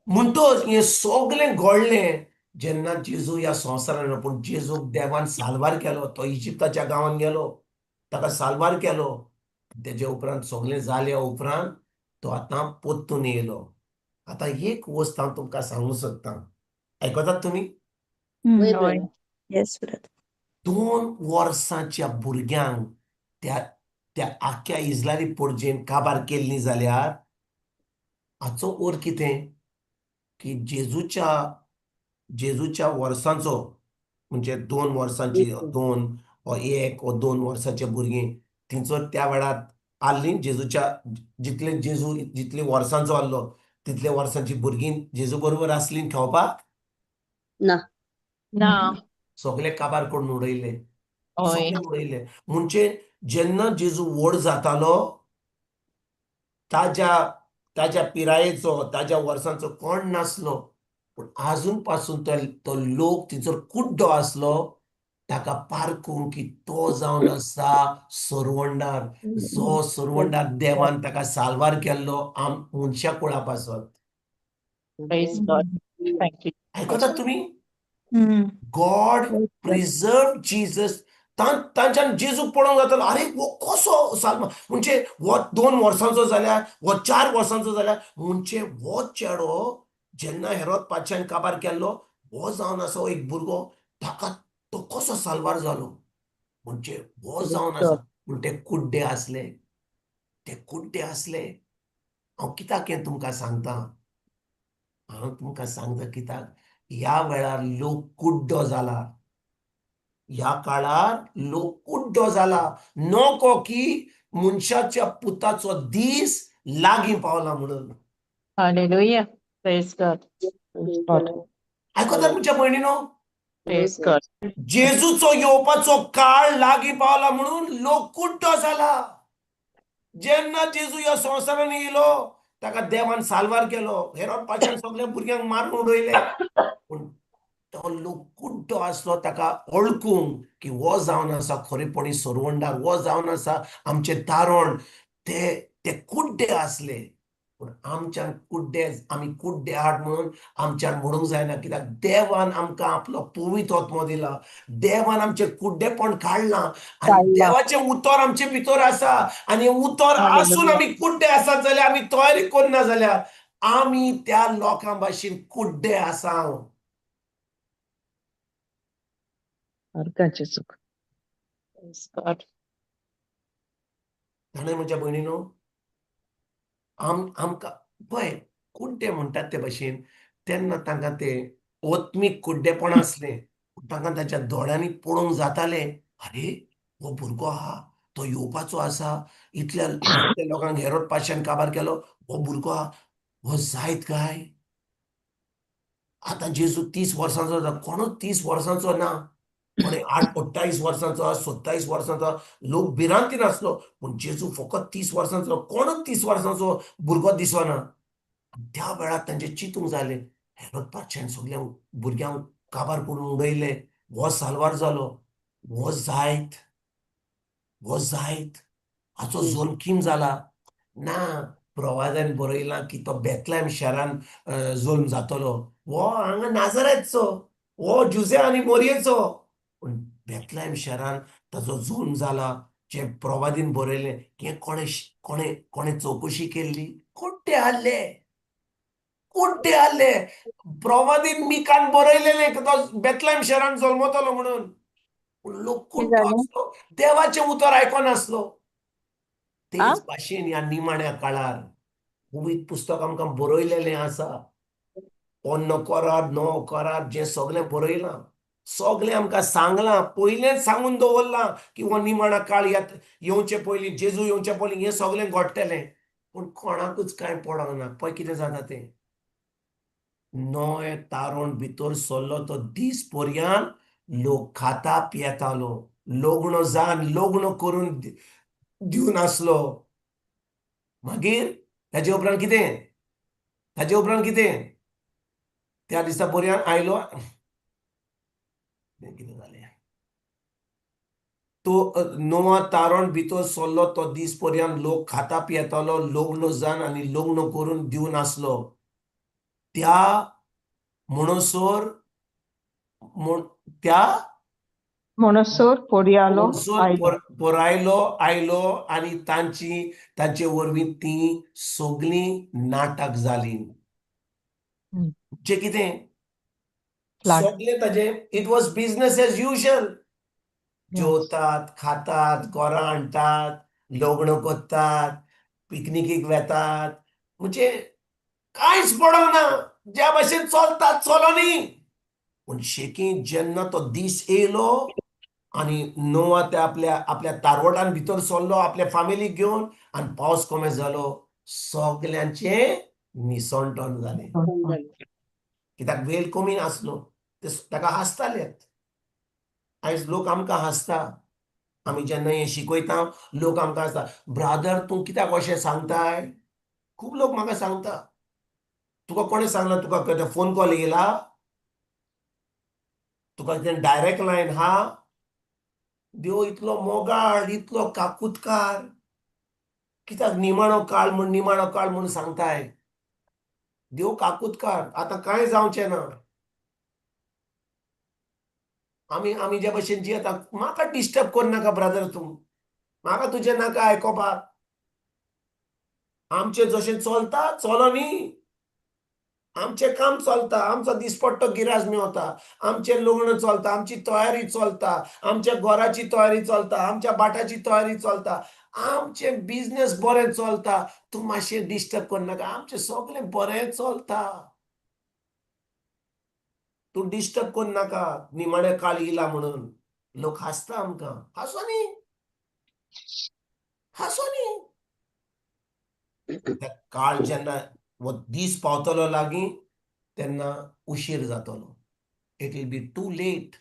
म्हणटोच हें सगलें घडलें जेन्ना जेजू ह्या संवसारान. पूण जेजूक देवान साल्वार केलो. तो इजिप्ताच्या गांवान गेलो, ताका साल्वार केलो. तेजे उपरांत सगलें जाल्या उपरांत तो आतां परतून येयलो. आतां एक वस्त हांव तुमकां सांगूंक सोदतां, आयकतात तुमी? 2 वर्सांच्या भुरग्यांक त्या त्या आख्ख्या इजलारी पोरजेन काबार केल्ली जाल्यार हाचो अर्थ कितें की जेजूच्या वर्सांचो, म्हणजे 2 वर्सांची, 2 वा 1 वा 2 वर्सांचे भुरगीं थंयसर त्या वेळार आसलीं. जेजूच्या जितले जेजू जितले वर्सांचो आसलो तितले वर्सांची भुरगीं जेजू बरोबर आसलीं खेळपाक ना. ना. सगळे काबार करून उडयले, सगळे उडयले. म्हणजे जेन्ना जेजू व्हड जातालो ताज्या ताज्या पिरायेचो, ताज्या वर्सांचो कोण नासलो. पूण आजून पासून तो लोक थंयसर कुड्डो आसलो ताका पारखूंक की तो जावन आसा सरवंडार, जो सरवंडार देवान ताका साल्वार केल्लो आम मनशा कुळा पासत. आयकतात तुमी? गॉड प्रिजर्व जीजस. तांच्यान जेजूक पळोवंक जातालो, आरे हो कसो साल्वार, म्हणजे हो 2 वर्सांचो जाल्यार, हो 4 वर्सांचो जाल्यार, म्हणजे हो चेडो जेन्ना हेरोद पातशान काबार केल्लो हो जावन आसा एक भुरगो, ताका तो कसो साल्वार जालो, म्हणजे हो जावन आसा. पूण ते कुड्डे आसले, ते कुड्डे आसले. हांव कित्याक हें तुमकां सांगता, हांव तुमकां सांगता कित्याक ह्या वेळार लोक कुड्डो जाला, ह्या काळार लोक कुड्डो जाला. नको की मनशाच्या पुताचो दीस लागीं पावला म्हणून. हालेलुया. Praise God. आयकतात तुमच्या भयणीनो? Praise God. जेजूचो येवपाचो काळ लागीं पावला म्हणून लोक कुड्डो जाला. जेन्ना जेजू ह्या संवसारान येयलो ताका देवान साल्वार केलो, हेरोद पातशान सगल्या भुरग्यांक मारून उडयले. पूण तो लोक कुड्डो आसलो ताका वळखूंक की हो जावन आसा खरेपणी सरवंडार, हो जावन आसा आमचें तारण. ते ते कुड्डे आसले. पूण आमच्यान कुड्डे, आमी कुड्डे आहात म्हणून आमच्यान म्हणूंक जायना, कित्याक देवान आमकां आपलो पवित्र आत्मो दिला, देवान आमचें कुड्डेपण काडलां आनी देवाचें उतर आमचे भितर आसा. आनी उतर आसून आमी कुड्डे आसात जाल्यार, आमी तयारी करना जाल्यार आमी त्या लोकां भाशेन कुड्डे आसा. अर्काचें चूक. Praise God. जाणा म्हज्या भयणीनो, आमकां पळय कुड्डे म्हणटात ते भाशेन तेन्ना तांकां ते ओत्मीक कुड्डेपण आसलें. तांकां तांच्या दोळ्यांनी पळोवंक जातालें, अरे हो भुरगो आहा, तो येवपाचो आसा, इतल्या इतल्या लोकांक हेरोद पाशान काबार केलो, हो भुरगो आहा, हो जायत काय? आतां जेजू 30 वर्सांचो जाता, कोणूच 30 वर्सांचो ना, कोणे 28 वर्सांचो आहा, 27 वर्सांचो आहा, लोक भिरांतीन आसलो. पूण जेजू फकत 30 वर्सांचो, कोणूच 30 वर्सांचो भुरगो दिसना. त्या वेळार तांचें चिंतूंक जालें, हेरोद पातशान सगळ्यांक भुरग्यांक काबार करून उडयले, हो साल्वार जालो, हो जायत, हो जायत, हाचो जोल्म जाला ना. प्रवादान बरयलां की तो बेतलाम शारान जोल्म जातलो, हो हांगा नाजरेतचो, हो जुजे आनी मोरयेचो, पूण बेतलाम शारान ताचो जोल्म जाला जें प्रवादीन बरयलें. हें कोणें कोणें कोणें चवकशी केल्ली? कुड्डे आहले, कुड्डे आहले. प्रवादीन मिकान बरयलेलें की तो बेतलाम शारान जल्मतलो म्हणून, पूण लोक कुड्डो आसलो, देवाचें उतर आयकनासलो. तेच भाशेन ह्या निमाण्या काळार पवित्र पुस्तक आमकां बरयलेलें आसा, पोन्नो करार नवो करार जें सगळें बरयलां, सगळें आमकां सांगलां, पयलेंच सांगून दवरलां की हो निमाणा काळ येवचे पयलीं, जेजू येवचे पयलीं हें सगळें घडटलें. पूण कोणाकूच कांय पडोंक ना. पळय कितें जाता तें, नवे तारण भितर सरलो तो दीस पर्यंत लोक खाता पियेतालो, लग्न जावन लग्न करून दिवन आसलो. मागीर ताजे उपरांत कितें, ताजे उपरांत कितें, त्या दिसा पर्यंत आयलो कितें जालें, तो नवा तारण भितर सरलो तो दीस पर्यंत लोक खाता पियेतालो, लग्न जावन आनी लग्न करून दिवन आसलो. त्या म्हणसर त्या म्हणसर पोरयालो पोरायलो आयलो आनी तांची तांचे वरवीं ती सगळीं नाटक जालीं. जे कितें सगळें ताजें, it was business as usual. जेवतात, खातात, घरां हाडटात, लग्न करतात, पिकनिकीक वेतात, म्हणजे कांयच पडोंक ना, ज्या भाशेन चलतात चलो न्ही. पूण शेकी जेन्ना तो दीस येयलो आनी नोवा त्या आपल्या आपल्या तारवटान भितर सरलो आपल्या फामिलीक घेवन, आनी पावस कमी जालो, सगल्यांचें निसणटण जालें. कित्याक वेळ कमी नासलो, ते ताका हांसताले. आयज लोक आमकां हांसता, आमी जेन्ना हें शिकयता लोक आमकां हांसता, ब्रादर तूं कित्याक अशें सांगताय? खूब लोक म्हाका सांगता, तुका कोणें सांगलां? तुका कितें फोन कॉल येयला? तुका कितें डायरेक्ट लायन हा? देव इतलो मोगाळ, इतलो काकुतकार, कित्याक निमाणो काळ म्हूण, निमाणो काळ म्हूण सांगताय? देव काकुतकार, आतां कांय जावचें ना. आमी आमी ज्या भशेन जियेता, म्हाका डिस्टर्ब करनाका ब्रदर तूं, म्हाका तुजें नाका आयकोपाक. आमचें जशें चलता चलो न्ही, आमचें काम चलता, आमचो दिसपट्टो गिराज मेवता, आमचें लग्न चलता, आमची तयारी चलता, आमच्या घराची तयारी चलता, आमच्या बाटाची तयारी चलता, आमचें बिजनेस बरें चलता, तूं मातशें डिस्टर्ब करनाका, आमचें सगळें बरें चलता, तूं डिस्टर्ब करनाका. निमाणे काळ येयला म्हणून लोक हांसता आमकां. हांसो न्ही, हांसो न्ही. काळ जेन्ना वो दीस पावतलो लागीं तेन्ना उशीर जातलो, it will be too late.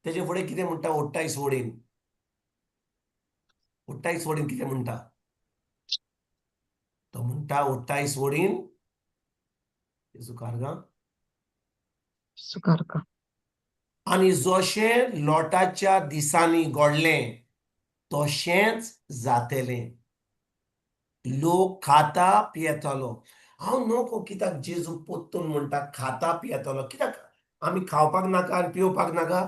तेजे फुडें कितें म्हणटा, 28 वडीन, 28 वडीन कितें म्हणटा तो म्हणटा, 28 वडीन सुकारगा सुकारका. आनी जशें लोटाच्या दिसांनी घडलें तशेंच जातलें. लोक खाता पियेतालो. हांव नको कित्याक जेजू पोत्तून म्हणटा खाता पियेतालो, कित्याक आमी खावपाक नाका आनी पिवपाक नाका?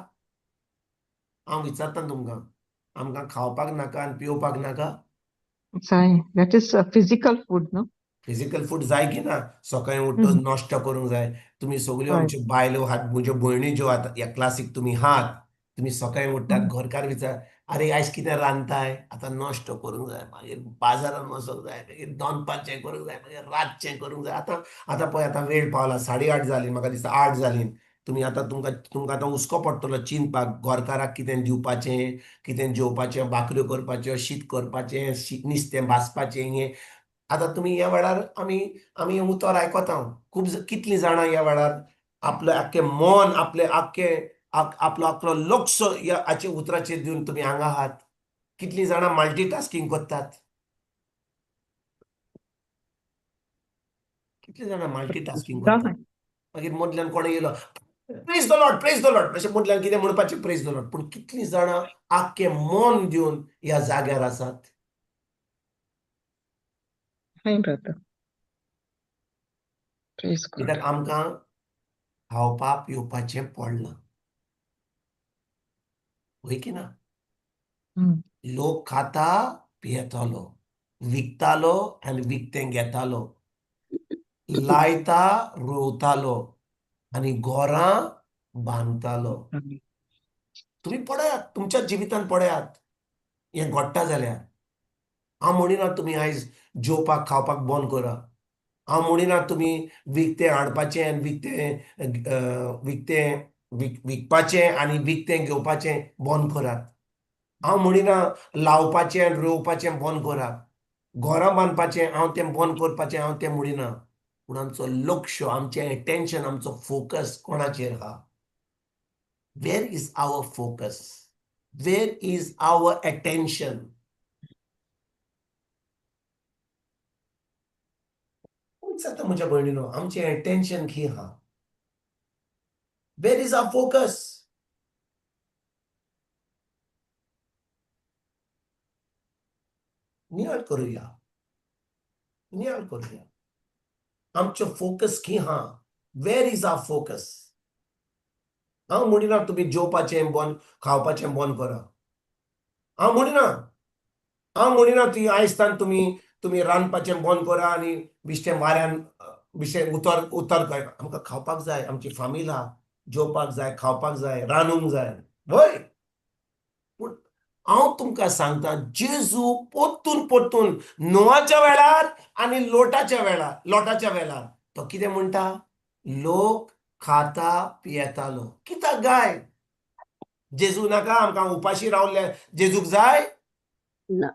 हांव विचारता तुमकां, आमकां खावपाक नाका आनी पिवपाक नाका? जाय. That is physical food, no? Physical food जाय की ना? सकाळीं उठ्ठच नाश्तो करूंक जाय. तुमी सगल्यो आमच्यो बायलो आहात, म्हज्यो भयणी ज्यो आहात ह्या क्लासीक तुमी आहात, तुमी सकाळीं उठ्ठात, घरकार विचार, आरे आयज कितें रांदताय? आतां नाश्तो करूंक जाय, मागीर बाजारान वचोंक जाय, मागीर दनपारचें करूंक जाय, मागीर रातचें करूंक जाय. आतां आतां पळय, आतां वेळ पावला, 8:30 जालीं, म्हाका दिसता 8 जालीं. तुमी आतां तुमकां तुमकां आतां हुस्को पडटलो चिंतपाक, घरकाराक कितें दिवपाचें, कितें जेवपाचें, भाकऱ्यो करपाच्यो, शीत करपाचें, नुस्तें भाजपाचें. हें आतां तुमी ह्या वेळार आमी आमी उतर आयकता. खूब कितलीं जाणां ह्या वेळार आपलें आख्खें मन, आपलें आख्खें आपलो आख्खो लक्ष ह्या हाचे उतराचेर दिवन तुमी हांगा आहात? कितलीं जाणां मल्टीटास्कींग करतात? कितलीं जाणां मल्टीटास्कींग करतात? मागीर मदल्यान कोण येयलो, "Praise the Lord, praise the Lord," अशें मदल्यान कितें म्हणपाचें, "प्रेज the Lord." पूण कितलीं जाणां आख्खें मन दिवन ह्या जाग्यार आसात? Fine, brother. Praise God. कित्याक आमकां खावपा पिवपाचें पडलां, वय की ना? लोक खाता पियेतालो, विकतालो आनी विकतें घेतालो, लायता रोवतालो आनी घरां बांदतालो. तुमी पळयात, तुमच्या जिवितान पळयात हें घडटा जाल्यार. हांव म्हणिना तुमी आयज जेवपाक खावपाक बंद करा. हांव म्हणिना तुमी विकतें हाडपाचें आनी विकतें विकपाचें आनी विकतें घेवपाचें बंद करात. हांव म्हणिना लावपाचें आनी रोवपाचें बंद करात, घरां बांदपाचें हांव तें बंद करपाचें हांव तें म्हणिना. पूण आमचो लक्ष, आमचें एटेन्शन, आमचो फोकस कोणाचेर आहा? Where is our focus? Where is our attention? जाता म्हज्या भयणीनो, आमचें एटेन्शन खंय आहा? Where is our focus? नियाळ करुया, नियाळ करुया, आमचो फोकस खंय आहा? Where is our focus? हांव म्हणिना तुमी जेवपाचें बंद, खावपाचें बंद करा. हांव म्हणिना, हांव म्हणिना ती आयजतान तुमी तुमी रांदपाचें बंद करा आनी बेश्टें वाऱ्यान बेश्टें उतर उतर काय. आमकां खावपाक जाय, आमची फामील आहा, जेवपाक जाय, खावपाक जाय, रांदूंक जाय, वय. पूण हांव तुमकां सांगता, जेजू परतून परतून नोआच्या वेळार आनी लोटाच्या वेळार तो कितें म्हणटा? लोक खाता पियेतालो. कित्याक गाय जेजू नाका आमकां उपाशी रावले जेजूक जाय? ना.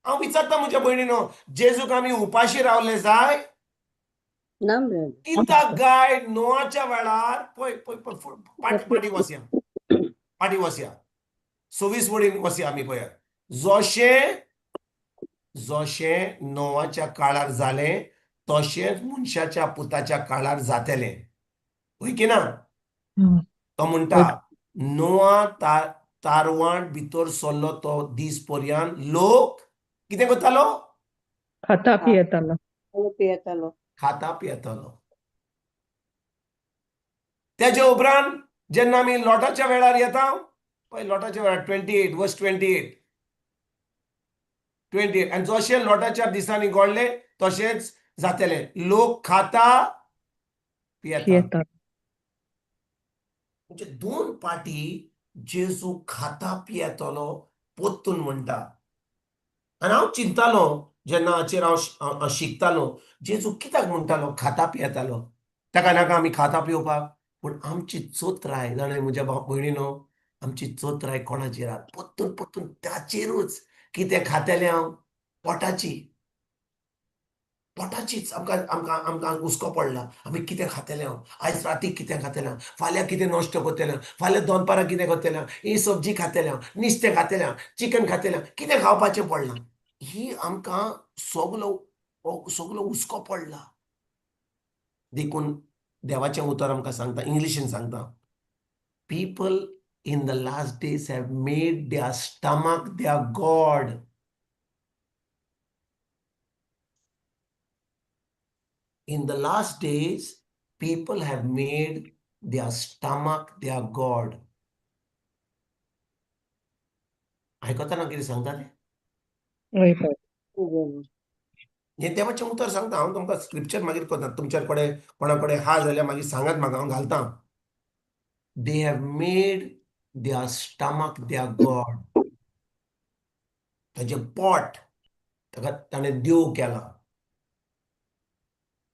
हांव विचारता म्हज्या भयणीनो, जेजूक आमी उपाशी रावले जाय? ना ब्रदर. कित्याक गाय नोआच्या वेळार, पळय पळय पळय, फाटी फाटी वसया, फाटी वसया, 26 वडीन वसया आमी. पळया, जशें जशें नोआच्या काळार जालें तशेंच मनशाच्या पुताच्या काळार जातलें, हय की ना? तो म्हणटा, नोआ तारवाण भितर सरलो तो दीस पर्यंत लोक कितें करतालो? खाता पियेतालो. पियेतालो. खाता पियेतालो. त्याच्या उपरांत जेन्ना आमी लोटाच्या वेळार येता, पळय, लोटाच्या वेळार 28 verse, 28, 28, आनी जशें लोटाच्या दिसांनी घडलें तशेंच जातलें, लोक खाता पियेता. पियेता. म्हणजे दोन पाटी जेजू खाता पियेतलो पोत्तून म्हणटा. आनी हांव चिंतालो जेन्ना हाचेर हांव शिकतालो, जेजू कित्याक म्हणटालो खाता पियेतालो? ताका नाका आमी खाता पिवपाक? पूण आमची चोत्राय, जाणा म्हज्या भयणीनो, आमची चोत्राय कोणाचेर आहा? परतून परतून ताचेरूच. कितें खातेलें हांव, पोटाची, पोटाचीच आमकां आमकां आमकां हुस्को पडला. आमी कितें खातेलें हांव आयज राती, कितें खातेलें हांव फाल्यां, कितें नश्ट करतलें हांव फाल्यां, दनपारां कितें करतलें हांव, ही सब्जी खातेलें हांव, नुस्तें खातेलें हांव, चिकन खातेलें हांव, कितें खावपाचें पडलां. ही आमकां सगलो सगलो हुस्को पडला. देखून देवाचें उतर आमकां सांगता, इंग्लिशीन सांगता, "People in the last days have made their stomach their God." In the last days, people have made their stomach their God. आयकतना कितें सांगता तें? हय हय. हें देवाचें उतर सांगता हांव तुमकां, स्क्रिप्चर मागीर करता. तुमच्या कडेन कोणा कडेन आहा जाल्यार मागीर सांगात म्हाका, हांव घालता. They have made their stomach their God. ताजें पोट ताका ताणें देव केला.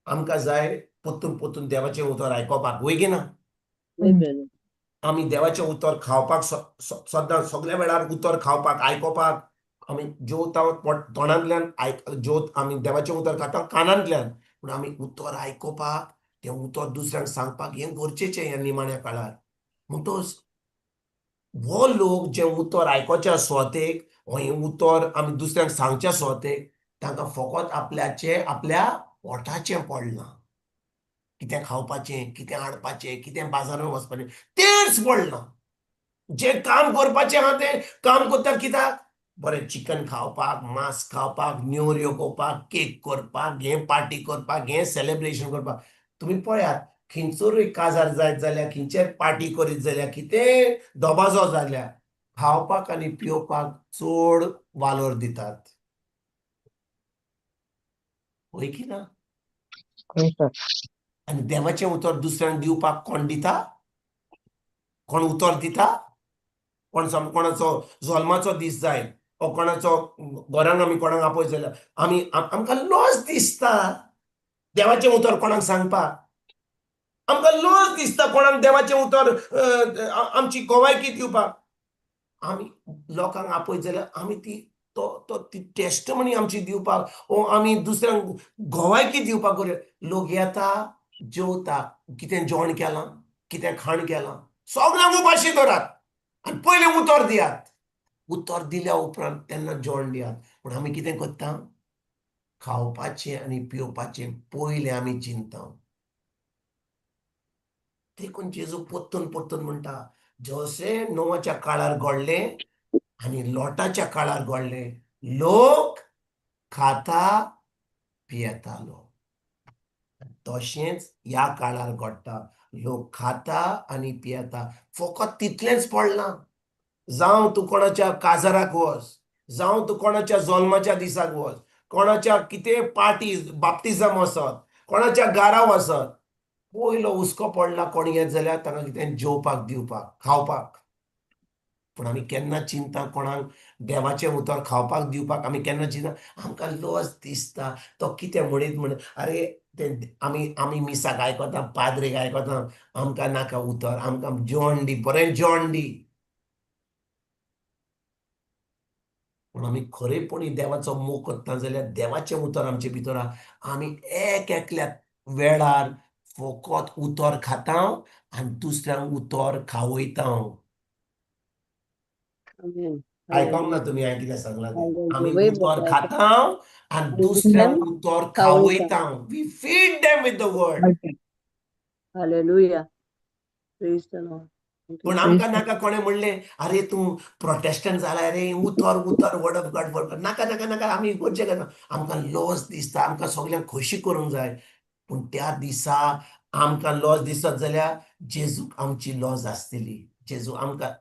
आमकां जाय परतून परतून देवाचें उतर आयकोपाक, वय की ना? आमी देवाचें उतर खावपाक सद्दां सगल्या वेळार उतर खावपाक आयकोपाक आमी जेवता पोट तोंडांतल्यान आयक जेवत, आमी देवाचें उतर खाता कानांतल्यान, पूण आमी उतर आयकोपाक, तें उतर दुसऱ्यांक सांगपाक हें गरजेचें ह्या निमाण्या काळार. म्हणटच हो लोक जें उतर आयकोच्या सुवातेक हो हें उतर आमी दुसऱ्यांक सांगच्या सुवातेक तांकां फकत आपल्याचें आपल्या पोटाचें पडलां, कितें खावपाचें, कितें हाडपाचें, कितें बाजारांत वचपाचें तेंच पडलां. जें काम करपाचें आहा तें काम करता कित्याक? बरें चिकन खावपाक, मांस खावपाक, नेवऱ्यो करपाक, केक करपाक, हें पार्टी करपाक, हें सेलेब्रेशन करपाक. तुमी पळयात खंयसरूय काजार जायत जाल्यार, खंयचेर पार्टी करीत जाल्यार, कितें दबाजो जाल्यार खावपाक आनी पिवपाक चड वालोर दितात, वय की ना? आनी देवाचें उतर दुसऱ्यांक दिवपाक कोण दिता? कोण उतर दिता? कोण कोणाचो जल्माचो दीस जाय ओ कोणाचो घरांक आमी कोणाक आपयत जाल्यार आमी आमकां लॉस दिसता देवाचें उतर कोणाक सांगपाक, आमकां लॉस दिसता कोणाक देवाचें उतर आमची गोवायकी दिवपाक. आमी लोकांक आपयत जाल्यार आमी ती तो तो ती टेस्टमनी आमची दिवपाक ओ आमी दुसऱ्यांक गोवायकी दिवपाक करूया. लोक येता, जेवता, कितें जेवण केलां, कितें खाण केलां, सगल्यांक उपाशी दवरात आनी पयलें उतर दियात. उतर दिल्या उपरांत तेन्ना जेवण दियात. पूण आमी कितें करता? खावपाचें आनी पिवपाचें पयलें आमी चिंता. देखून जेजू परतून परतून म्हणटा, जशें नोवाच्या काळार घडलें आनी लोटाच्या काळार घडलें, लोक खाता पियेतालो, तशेंच ह्या काळार घडटा, लोक खाता आनी पियेता. फकत तितलेंच पडलां. जावं तूं कोणाच्या काजाराक वच, जावं तूं कोणाच्या जल्माच्या दिसाक वच, कोणाच्या कितें पार्टी बाप्तिजम वचत, कोणाच्या घरा वचत, पयलो हुस्को पडला कोण येत जाल्यार तांकां कितें जेवपाक दिवपाक, खावपाक. पूण आमी केन्ना चिंता कोणाक देवाचें उतर खावपाक दिवपाक आमी केन्ना चिंता? आमकां लज दिसता तो कितें म्हणीत म्हण, अरे तें आमी आमी मिसाक आयकता, पाद्रीक आयकता, आमकां नाका उतर, आमकां जेवण दी, बरें जेवण दी. पूण आमी खरेपणी देवाचो मोग करता जाल्यार देवाचें उतर आमचे भितर आहा, आमी एक एकल्या वेळार फकत उतर खाता आनी दुसऱ्यांक उतर खावयता. आयकोंक ना तुमी हांवें कितें सांगलां तें? आमी उतर खाता आनी दुसऱ्यांक उतर खावयता. We feed them with the word. Hallelujah, praise the Lord. पूण आमकां नाका कोणें म्हणलें अरे तूं प्रोटेस्टंट जाला रे, उतर उतर वर्ड ऑफ गॉड वर्ड नाका नाका नाका, आमी करचें करना. आमकां लॉस दिसता, आमकां सगल्यांक खोशी करूंक जाय. पूण त्या दिसा आमकां लॉस दिसत जाल्यार जेजूक आमची लॉस आसतली. जेजू आमकां,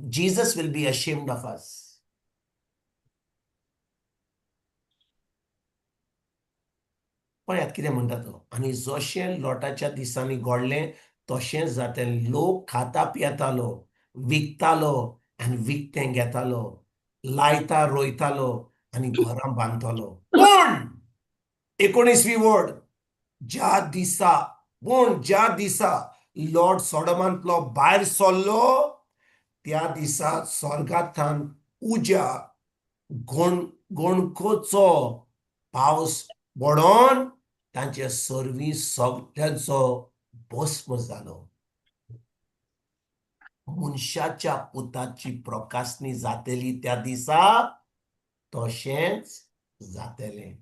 Jesus will be ashamed of us. पळयात कितें म्हणटा तो. आनी जशें लोटाच्या दिसांनी घडलें तशेंच जातें. लोक खाता पियेतालो, विकतालो आनी विकतें घेतालो, लायता रोयतालो आनी घरां बांदतालो. पूण 19वी वर्ड, ज्या दिसा, पूण ज्या दिसा लॉर्ड सोडमांतलो भायर सरलो त्या दिसा स्वर्गांतल्यान उज्या गोणकोचो पावस पडोन तांचे सर्वी सगळ्यांचो भस्म जालो. मनशाच्या पुताची प्रकाशणी जातली त्या दिसा तशेंच जातलें.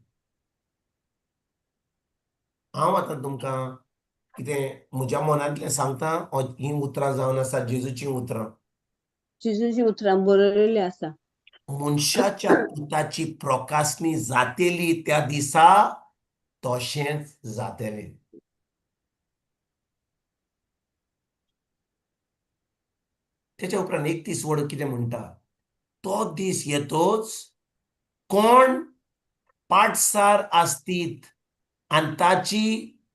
हांव आतां तुमकां कितें म्हज्या मनांतलें सांगता, हीं उतरां जावन आसा जेजूचीं उतरां. जेजूचीं उतरां बरयल्लीं आसा. मनशाच्या पुताची प्रकाशणी जातली त्या दिसा तशेंच जातलें. तेच्या उपरांत 31 वर्ड कितें म्हणटा, तो दीस येतोच कोण पाटसार आसतीत आनी ताची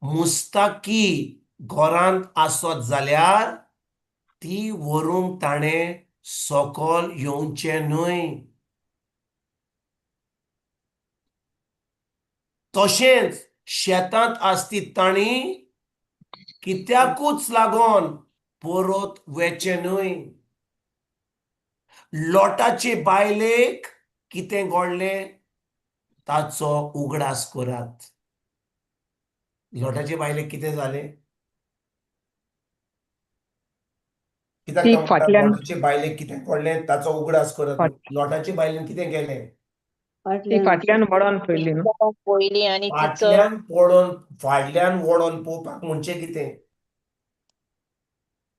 मुस्ताकी घरांत आसत जाल्यार ती व्हरूंक ताणें सकल येवचें न्हय. तशेंच शेतांत आसतीत तांणी कित्याकूच लागून परत वेचें न्हय. लोटाचे बायलेक कितें घडलें ताचो उगडास करात. लोटाचे बायलेक कितें जालें? कित्याक ती तो म्हणटा फाटल्यान लोटाचे बायलेक कितें घडलें ताचो उगडास करात. लोटाचे बायलेन कितें केलें? ती फाटल्यान वळोन पयली न्हू. पयली आनी तिचो फाटल्यान पळोवन, फाटल्यान वळोन पळोवपाक म्हणजे कितें?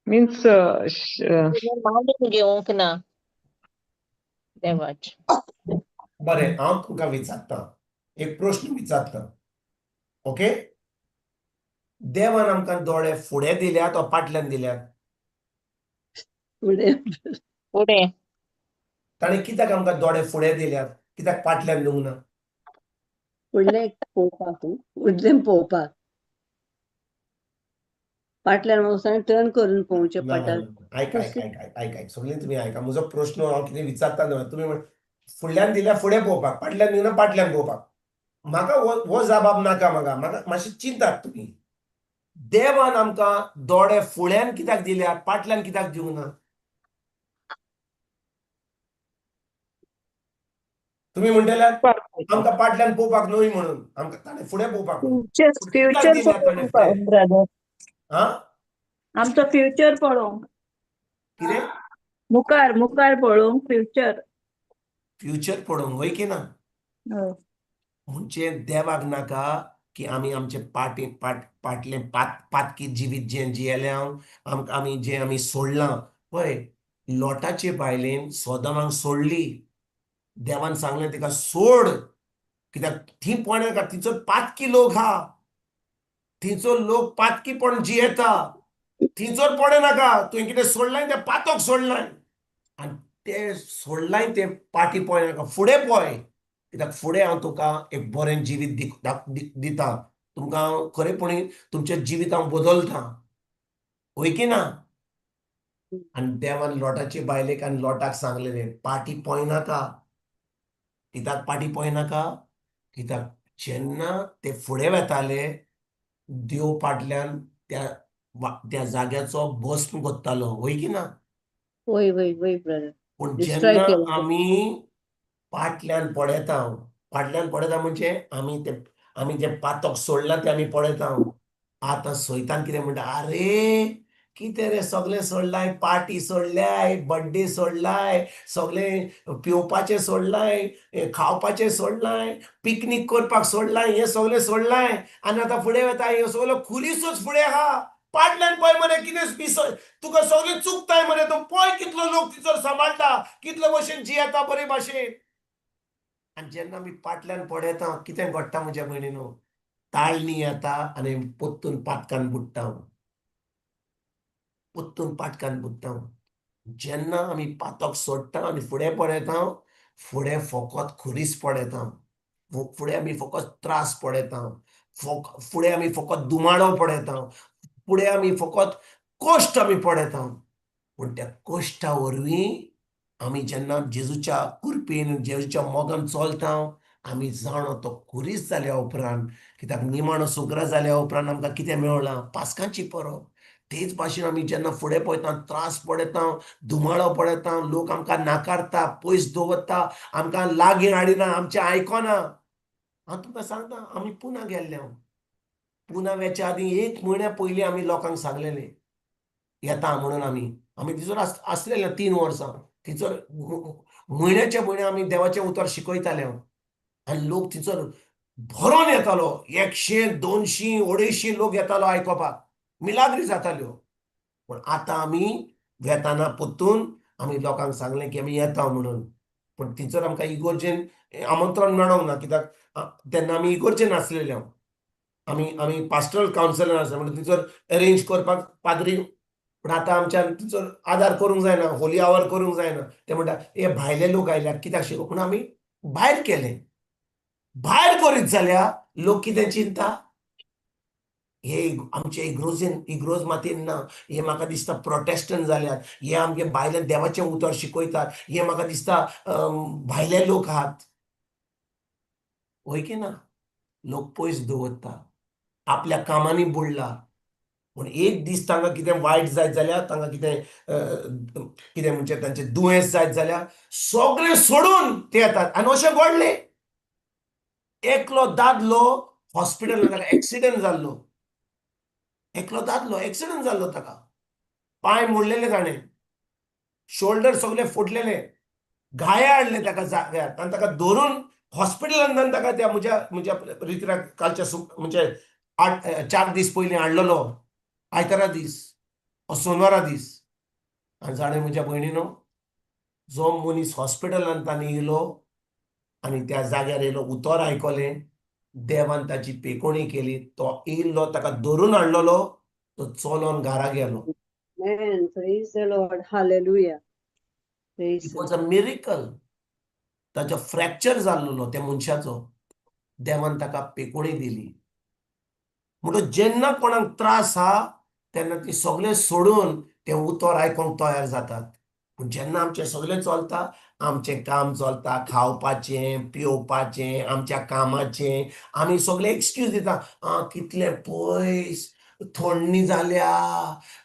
मिन्स मानून घेवंक ना देवाचें. बरें, हांव तुमकां विचारता, एक प्रश्न विचारता, ओके? देवान आमकां दोळे फुडें दिल्यात ओ फाटल्यान दिल्यात? फुडें. फुडें. ताणें कित्याक आमकां दोळे फुडें दिल्यात, कित्याक फाटल्यान दिवंक ना? फुडलें पळोवपाक, फुडलें पळोवपाक, फाटल्यान वचून टर्न करून पळोवचें ना, पडटा. ना, आयक आयक आयक आयक आयक आयक, सगळीं तुमी आयका. म्हजो प्रश्न हांव कितें विचारता न्हय, तुमी फुडल्यान दिल्यार फुडें पळोवपाक, फाटल्यान दिना फाटल्यान पळोवपाक. म्हाका हो जबाब नाका. म्हाका म्हाका मातशें चिंतात तुमी. देवान आमकां दोळे फुड्यान कित्याक दिल्यात, फाटल्यान कित्याक दिवंक ना? तुमी म्हणटले आमकां फाटल्यान पळोवपाक न्हय म्हणून, आमकां ताणें फुडें पळोवपाक म्हणून. फ्युचर दिल्यात ताणें फुडें? ब्रदर, हा, आमचो फ्युचर पळोवंक. कितें? मुखार मुखार पळोवंक, फ्युचर. फ्युचर पळोवंक, वय की ना? म्हणजे देवाक नाका की आमी आमचे पाटी पाट पाटलें पातकी जिवीत जें जियेलें आमकां आमी जें आमी सोडलां पळय. लोटाचे बायलेन सोदमाक सोडली. देवान सांगलें तिका सोड, कित्याक थंय पळय थंयचो पातकी लोक आहा, थंयचो लोक पातकीपण जियेता, थंयचोर पळय नाका. तुवें कितें सोडलां तें पातक सोडलां आनी तें सोडलां तें पाटी पळय नाका, फुडें पळय, कित्याक फुडें हांव तुका एक बरें जिवीत दिता, तुमकां हांव खरेपणी तुमचें जिवीत हांव बदलता, वय की ना? आनी देवान लोटाचे बायलेक आनी लोटाक सांगलेलें पाटी पळय नाका. कित्याक पाटी पळय नाका? कित्याक जेन्ना ते फुडें वेताले देव फाटल्यान त्या त्या जाग्याचो भस्म कोत्तालो, वय की ना? वय वय वय ब्रदर. पूण डिस्ट्रॉय जेन्ना केलो. आमी फाटल्यान पळयता, फाटल्यान पळयता म्हणजे आमी ते आमी जें पातक सोडलां तें आमी पळयता. आतां सैतान कितें म्हणटा, आरे कितें रे सगळें सोडलाय, पार्टी सोडल्याय, बड्डे सोडलाय, सगळें पिवपाचें सोडलाय, खावपाचें सोडलाय, पिकनीक करपाक सोडलाय, हें सगळें सोडलाय आनी आतां फुडें वता, हें सगळें खुरीसूच फुडें आहा. फाटल्यान पळय मरे कितें तुका सगळें चुकताय मरे, तूं पळय कितलो लोक तिचो सांबाळटा, कितले भशेन जियेता बरे भाशेन. आनी जेन्ना आमी फाटल्यान पळयता कितें घडटा म्हज्या भयणीनो, ताळणी येता आनी पोत्तून पातकान बुडटा, पोत्तून पाटकान बुडटा. जेन्ना आमी पातक सोडटा आनी फुडें पळयता, फुडें फकत खुरीस पळयता, फुडें आमी फकत त्रास पळयता, फुडें आमी फकत दुमाळो पळयता, फुडें आमी फकत कश्ट आमी पळयता. पूण त्या कश्टा वरवीं आमी जेन्ना जेजूच्या कृपेन, जेजूच्या मोगान चलता, आमी जाणो तो खुरीस जाल्या उपरांत, कित्याक निमाणो सुग्रा जाल्या उपरांत आमकां कितें मेळ्ळां? पास्कांची परब. तेच भाशेन आमी जेन्ना फुडें पळयता, त्रास पळयता, धुमाळो पळयता, लोक आमकां नाकारता, पयस दवरता, आमकां लागीं हाडिना, आमचें आयकना. हांव तुमकां सांगता, आमी पुना गेल्ले. हांव पुना वेच्या आदीं एक म्हयन्या पयलीं आमी लोकांक सांगलेलें येता म्हणून. आमी आमी थंयसर आसलेले 3 वर्सां, थंयसर म्हयन्याच्या म्हयन्या आमी देवाचें उतर शिकयताले आनी लोक थंयसर भरोन येतालो, 100, 200, 250 लोक येतालो आयकोपाक, मिलाग्री जाताल्यो. पूण आतां आमी वेताना परतून आमी लोकांक सांगलें की आमी येता म्हणून, पूण थंयसर आमकां इगोर्जेन आमंत्रण मेळोंक ना, कित्याक तेन्ना आमी इगोर्जेन आसलेले. आमी आमी पास्टरल कावन्सिलर आसले म्हणून थंयसर अरेंज करपाक पाद्री, पूण आतां आमच्यान थंयसर आदार करूंक जायना, होली our करूंक जायना. ते म्हणटा हे भायले लोक आयल्यात कित्याक शिकोवंक, पूण आमी भायर केलें. भायर करीत जाल्यार लोक कितें चिंता, हे आमचे इग्रोजीन इग्रोज मातयेन ना, हे म्हाका दिसता प्रोटेस्टंट जाल्यात, हे आमगे भायले देवाचें उतर शिकयतात, हे म्हाका दिसता भायले लोक आहात. वय की ना? लोक पयस दवरता, आपल्या कामांनी बुडला. पूण एक दीस तांकां कितें वायट जायत जाल्यार, तांकां कितें कितें म्हणजे तांचें दुयेंस जायत जाल्यार सगळें सोडून ते येतात. आनी अशें घडलें, एकलो दादलो हॉस्पिटलान ताका एक्सिडंट जाल्लो, एकलो दादलो एक्सिडंट जाल्लो, ताका पांय मोडलेले ताणें, शोल्डर सगळे फुटलेले, घाये हाडले ताका जाग्यार, आनी ताका धरून हॉस्पिटलान ताका त्या म्हज्या म्हज्या रित्रा कालच्या म्हणजे 8-4 दीस पयलीं हाडलेलो, आयतारा दीस, सोनवारा दीस. आनी जाणें म्हज्या भयणीनो, जो मनीस हॉस्पिटलान ताणें येयलो आनी त्या जाग्यार येयलो, उतर आयकलें, देवान ताची पेकोणी केली, तो येयल्लो, ताका धरून हाडलेलो, तो चलोन घरा गेलो. Amen. Praise the Lord. Hallelujah. Praise It the was a miracle. ताचो फ्रॅक्चर जाल्लो त्या मनशाचो, देवान ताका पेकोणी दिली. म्हणटच जेन्ना कोणाक त्रास आहा तेन्ना ती सगळें सोडून तें उतर आयकोंक तयार जातात. पूण जेन्ना आमचें सगळें चलता, आमचें काम चलता, खावपाचें, पिवपाचें, आमच्या कामाचें, आमी सगळें एक्सक्यूज दिता, आं कितलें पयस, थंडी जाल्या,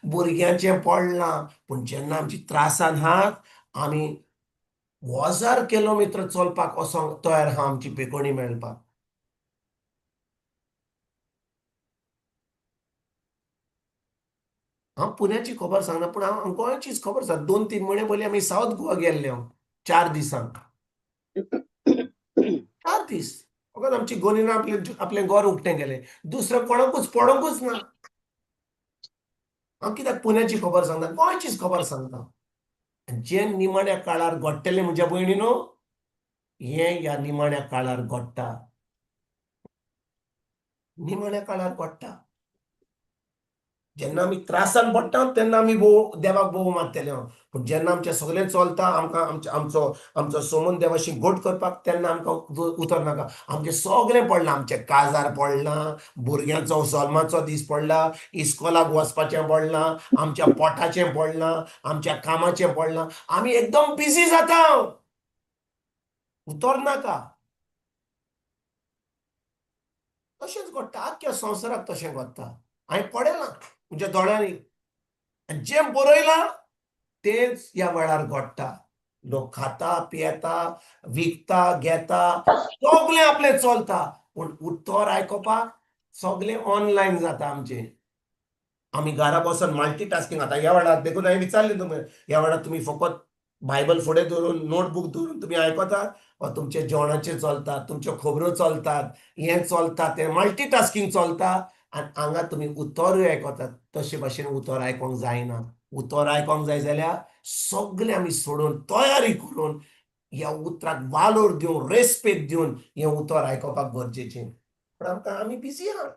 भुरग्यांचें पडलां. पूण जेन्ना आमची त्रासान आहात, आमी 1000 किलोमिटर चलपाक वचोंक तयार आहा आमची पेकोणी मेळपाक. हांव पुण्याची खबर सांगना, पूण हांव गोंयचीच खबर सांग. 2-3 म्हयने पयलीं आमी सावथ गोवा गेल्ले हांव 4 दिसांक, 4 दीस फकत आमची गोनीना आपलें आपलें घर उक्तें केलें, दुसरें कोणाकूच पडोंकूच ना. हांव कित्याक पुण्याची खबर सांगता, गोंयचीच खबर सांगता. जें निमाण्या काळार घडटलें म्हज्या भयणीनो, हें ह्या निमाण्या काळार घडटा, निमाण्या काळार घडटा. जेन्ना आमी त्रासान पडटा तेन्ना आमी भोव देवाक भोव मारतले. पूण जेन्ना आमचें सगळें चलता, आमकां आमचो आमचो सोमन देवाशी गोट करपाक, तेन्ना आमकां उतर नाका. आमचें सगळें पडलां, आमचें काजार पडलां, भुरग्यांचो जल्माचो दीस पडला, इस्कोलाक वचपाचें पडलां, आमच्या पोटाचें पडलां, आमच्या कामाचें पडलां, आमी एकदम बिजी जाता. उतर नाका. तशेंच घडटा आख्ख्या संवसाराक, तशें घडटा. हांवें पळयलां म्हज्या दोळ्यांनी, आनी जें बरयलां तेंच ह्या वेळार घडटा. लोक खाता, पियेता, विकता, घेता, सगळें आपलें चलता, पूण उतर आयकोपाक सगळें ऑनलायन जाता आमचें. आमी घरा बसून मल्टीटास्कींग आतां ह्या वेळार. देखून हांवें विचारलें तुमी, ह्या वेळार तुमी फकत बायबल फुडें धरून, नोटबूक धरून तुमी आयकता, वा तुमचे जेवणाचें चलता, तुमच्यो खबरो चलतात, हें चलता, तें मल्टीटास्कींग चलता, आनी हांगा तुमी उतरूय आयकतात. तशे भाशेन उतर आयकोंक जायना. उतर आयकोंक जाय जाल्यार सगळें आमी सोडून, तयारी करून, ह्या उतराक वालोर दिवन, रेस्पेद दिवन हें उतर आयकोपाक गरजेचें. पूण आमकां आमी बिजी आहा,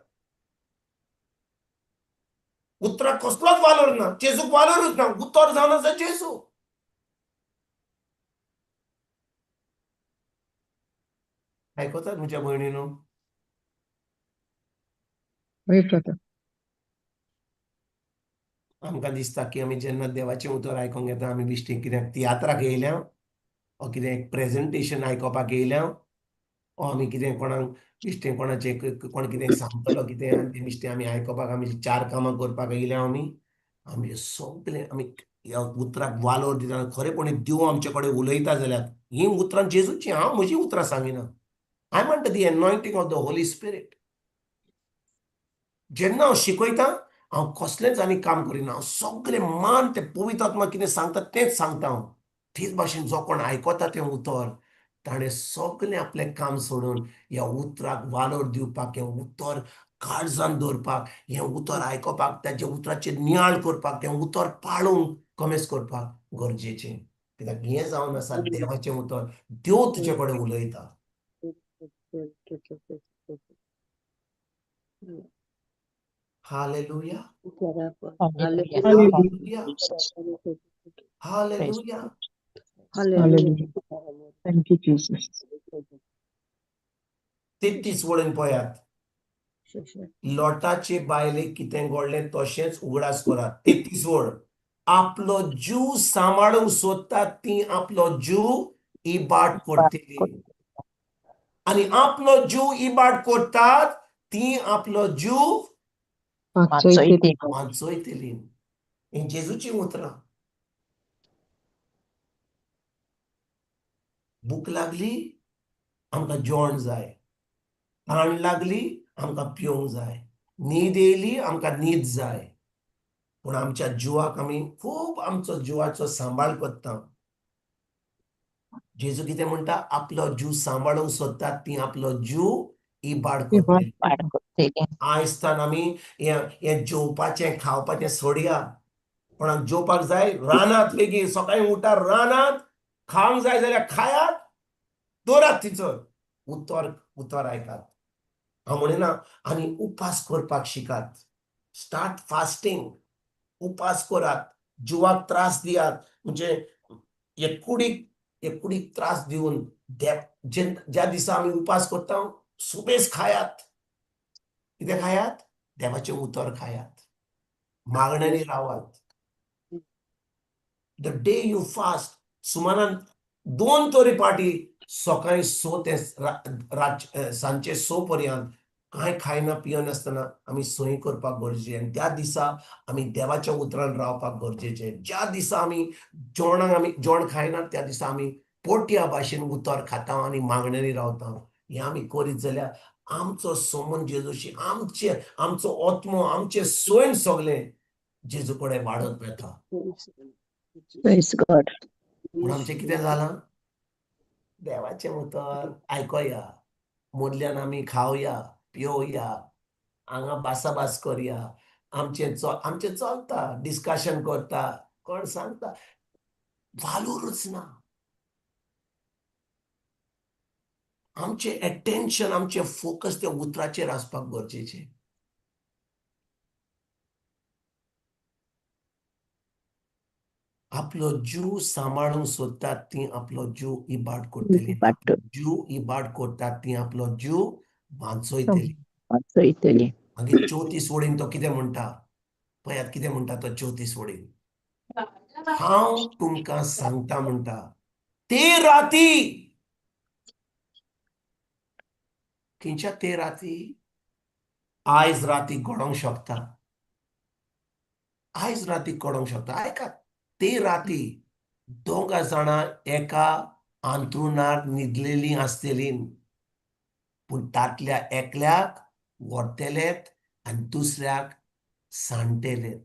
उतराक कसलोच वालोर ना, जेजूक वालोरूच ना. उतर जावन आसा जेजू. आयकतात म्हज्या भयणीनो? हय ब्रदर. आमकां दिसता की आमी जेन्ना देवाचें उतर आयकोंक येता, आमी बेश्टी कित्याक तियात्राक येयल्या, वा कितें एक प्रेजेंटेशन आयकोपाक येयल्या, वा आमी कितें कोणाक बेश्टें कोणाचें कोण कितें सांगतलो कितें, आनी तें बेश्टें आमी आयकोपाक, आमी 4 कामां करपाक येयल्या. आमी आमी सगळें आमी ह्या उतराक वालोर दिता. खरेपणी देव आमचे कडेन उलयता जाल्यार हीं उतरां जेजूचीं, हांव म्हजीं उतरां सांगिना. I म्हणटा the anointing of the Holy Spirit. जेन्ना हांव शिकयता, हांव कसलेंच आनी काम करिना, हांव सगळें मान ते पवित्र आत्मा कितें सांगता तेंच सांगता हांव. तेच भाशेन जो कोण आयकता तें उतर, ताणें सगळें आपलें काम सोडून ह्या उतराक वालोर दिवपाक, हें उतर काळजान दवरपाक, हें उतर आयकोपाक, ताच्या उतराचेर नियाळ करपाक, तें उतर पाळूंक कमेस करपाक गरजेचें. कित्याक हें जावन आसा देवाचें उतर, देव तुजे कडेन उलयता. Hallelujah. Hallelujah. Hallelujah. Hallelujah. Hallelujah. Thank you, Jesus. 33 वळीन पळयात. लोटाचे बायलेक कितें घडलें तशेंच उगडास करात. 33 वळ, आपलो जीव सांबाळूंक सोदतात ती आपलो जीव इबाड करतली, आनी आपलो जीव इबाड करतात ती आपलो जीव वाचयतली. वाचयतली. हीं जेजूचीं उतरां. भूक लागली आमकां जेवण जाय, ताण लागली आमकां पिवंक जाय, न्हीद येयली आमकां न्हीद जाय. पूण आमच्या जिवाक आमी खूब आमचो जिवाचो सांबाळ करता. जेजू कितें म्हणटा? आपलो जीव सांबाळूंक सोदतात ती आपलो जीव इबाड करतली. आयज आमी हें जेवपाचें खावपाचें सोडया. कोणाक जेवपाक जाय रानात लेगीत सकाळीं उठा रानात, खावंक जाय जाल्यार खायात, दवरात थंयसर. उतर उतर आयकात. हांव म्हणिना आनी उपास करपाक शिकात. Start fasting. उपास करात, जिवाक त्रास दियात. म्हणजे हे कुडीक त्रास दिवन ज्या दिसा आमी उपास करता सुबेज खायात. कितें खायात? देवाचें उतर खायात, मागण्यांनी रावात. The day you fast, सुमारान 2 तरी पाटी सकाळीं 6 ते सांजचे 6 पर्यंत कांय खायना पियनासतना आमी सोय करपाक गरजेचें. आनी त्या दिसा आमी देवाच्या उतरान रावपाक गरजेचें. ज्या दिसा आमी जेवणाक आमी जेवण खायना त्या दिसा आमी पोटया भाशेन उतर खाता आनी मागण्यांनी रावता. हें आमी करीत जाल्यार आमचो समन जेजूशी, आमचे आमचो आत्मो, आमचें सैम सगळें जेजू कडेन वाडत वता. पूण आमचें कितें जालां? देवाचें उतर आयकोया, मदल्यान आमी खावया पिवया, हांगा भासाभास करया, आमचें आमचें चलता, डिस्कशन करता, कोण सांगता, वालोरूच ना. आमचें एटेन्शन, आमचें फोकस त्या उतराचेर आसपाक गरजेचें. आपलो जीव सांबाळूंक सोदतात ती आपलो जीव इबाड करतली, जीव इबाड करतात ती आपलो जीव वाचयतली. मागीर 34 वळीन तो कितें म्हणटा पळयात, कितें म्हणटा तो 34 वळीन. हांव तुमकां सांगता म्हणटा, ते राती, खंयच्या ते राती? आयज राती घडोवंक शकता, आयज राती घडोवंक शकता. आयकात, ते राती 2 जाणां एका आंतरुणार न्हिदलेलीं आसतलीं, पूण तांतल्या एकल्याक व्हरतलेत आनी दुसऱ्याक सांडटलेत.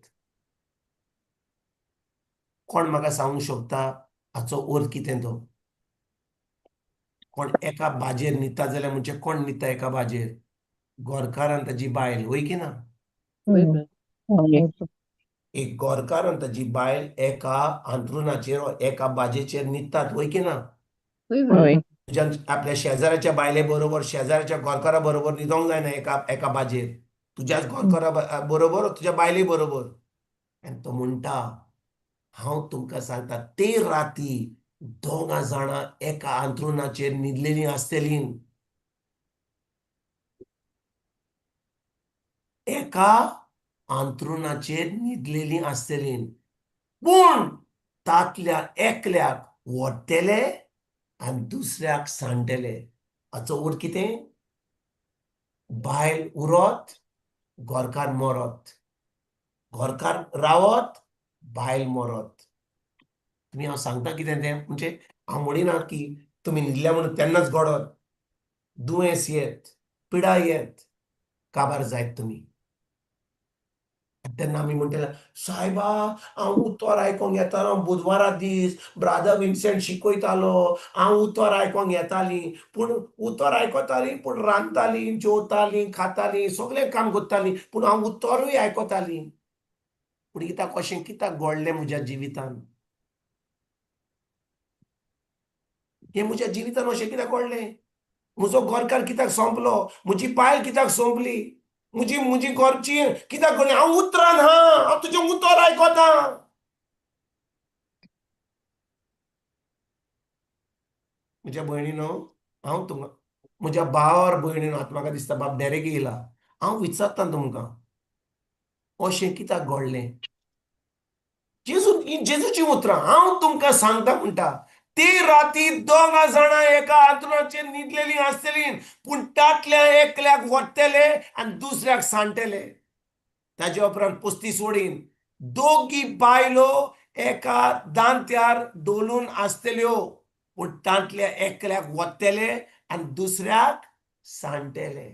कोण म्हाका सांगूंक शकता हाचो अर्थ कितें तो? कोण एका बाजेर न्हिदता जाल्यार म्हणजे कोण न्हिदता एका बाजेर? गोरकार आनी ताजी बायल, वय की ना? एक गोरकार आनी ताजी बायल एका आंतरुणाचेर एका बाजेचेर न्हिदतात, वय की ना? तुज्या आपल्या शेजाऱ्याच्या बायले बरोबर, शेजाऱ्याच्या गोरकारा बरोबर न्हिदोंक जायना एका एका बाजेर, तुज्याच गोरकारा बरोबर, तुज्या बायले बरोबर. आनी तो म्हणटा, हांव तुमकां सांगता, ते राती 2 जाणां एका आंतरुणाचेर न्हिदलेलीं आसतलीं, एका आंतरुणाचेर न्हिदलेलीं आसतलीं, पूण तांतल्या एकल्याक व्हरतले आनी दुसऱ्याक सांडटले. हाचो अर्थ कितें? बायल उरत, घरकार मरत, घरकार रावत, बायल मरत. तुमी हांव सांगता कितें तें, म्हणजे हांव म्हणिना की तुमी न्हिदल्या म्हणून तेन्नाच घडत. दुयेंस येत, पिडा येत, काबार जायत तुमी. तेन्ना आमी म्हणटले, सायबा हांव उतर आयकोंक येतालो बुधवारा दीस, ब्रादर विन्सेंट शिकयतालो, हांव उतर आयकोंक येताली, पूण उतर आयकताली पूण रांदताली, जेवताली, खाताली, सगळें काम करताली, पूण हांव उतरूय आयकताली. पूण कित्याक अशें कित्याक घडलें म्हज्या जिवितान? हें म्हज्या जिवितान अशें कित्याक घडलें? म्हजो घरकार कित्याक सोंपलो? म्हजी बायल कित्याक सोंपली? म्हजी म्हजी घरची कित्याक घडलें? हांव उतरान हा, हांव तुजें उतर आयकता. म्हज्या भयणीनो, हांव तुमकां म्हज्या भावार भयणीन, आतां म्हाका दिसता बाब डॅरेक येयला, हांव विचारता तुमकां, अशें कित्याक घडलें? जेजू, जेजूची उतरां हांव तुमकां सांगता म्हणटा, ते राती दोगां जाणां एका हांतरुणाचेर न्हिदलेलीं आसतलीं, पूण तांतल्या एकल्याक व्हरतले आनी दुसऱ्याक सांडटले. ताजे उपरांत 35 वडीन दोगी बायलो एका दांत्यार डोलून आसतल्यो, पूण तांतल्या एकल्याक वतले आनी दुसऱ्याक सांडटले.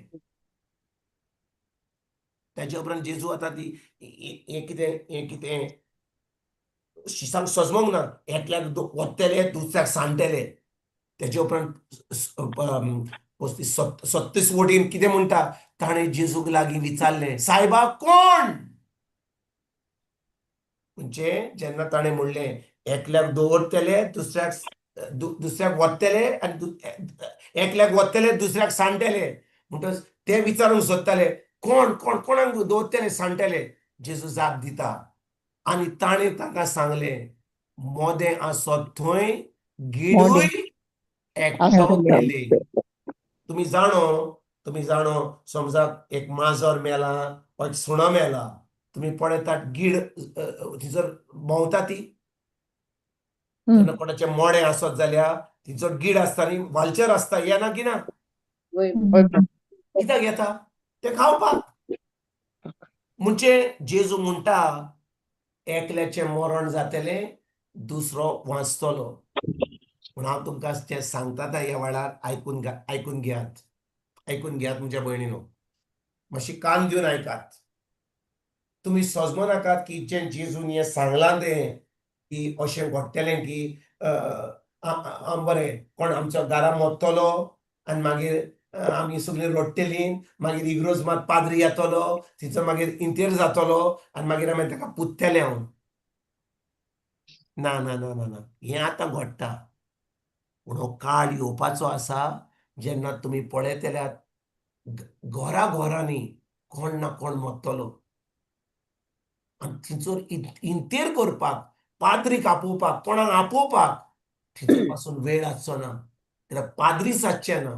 ताजे उपरांत जेजू आतां ती हें कितें, हें कितें शिसांक सजमोंक ना, एकल्याक वतले, दुसऱ्याक सांडटले. तेजे उपरांत 36 वटीन कितें म्हणटा, ताणें जेजूक लागीं विचारलें, सायबा कोण? म्हणजे जेन्ना ताणें म्हणलें एकल्याक दवरतले, दुसऱ्याक दुसऱ्याक वतले आनी एकल्याक वतले, दुसऱ्याक सांडटले, म्हणटच ते विचारूंक सोदताले, कोण कोण कोणाक दवरतले, सांडटले? जेजू जाप दिता, आनी ताणें तांकां सांगलें, मोदें आसत थंय गिडूय एकटो गेले. तुमी जाणो, तुमी जाणो, समजा एक माजर मेला वा एक सुणो मेला, तुमी पळयतात गीड थंयसर भोंवता ती. जेन्ना कोणाचें मोडें आसत जाल्यार थंयसर गीड आसता न्ही, वालचेर आसता, येना की ना? कित्याक येता? तें खावपाक. म्हणजे जेजू म्हणटा, एकल्याचें मरण जातलें, दुसरो वांचतलो. पूण हांव तुमकां तें सांगता ह्या वेळार, आयकून आयकून घेयात, आयकून घेयात म्हज्या भयणीनो, मातशी कान दिवन आयकात. तुमी सजमो नाकात की जें जेजून हें सांगलां तें की अशें घडटलें की बरें, कोण आमचो घरा मोडटलो आनी मागीर आमी सगळीं रडटलीं, मागीर इग्रोज मात पाद्री येतलो, तिचो मागीर इंतेर जातलो आनी मागीर आमी ताका पुत्तले. हांव ना ना ना ना ना, हें आतां घडटा, पूण हो काळ येवपाचो आसा जेन्ना तुमी पळयतल्यात घरा घरांनी कोण ना कोण मरतलो आनी थंयसर इंतेर करपाक, पाद्रीक आपोवपाक, कोणाक आपोवपाक थंयसर पासून वेळ आसचो ना, कित्याक पाद्रीच आसचे ना.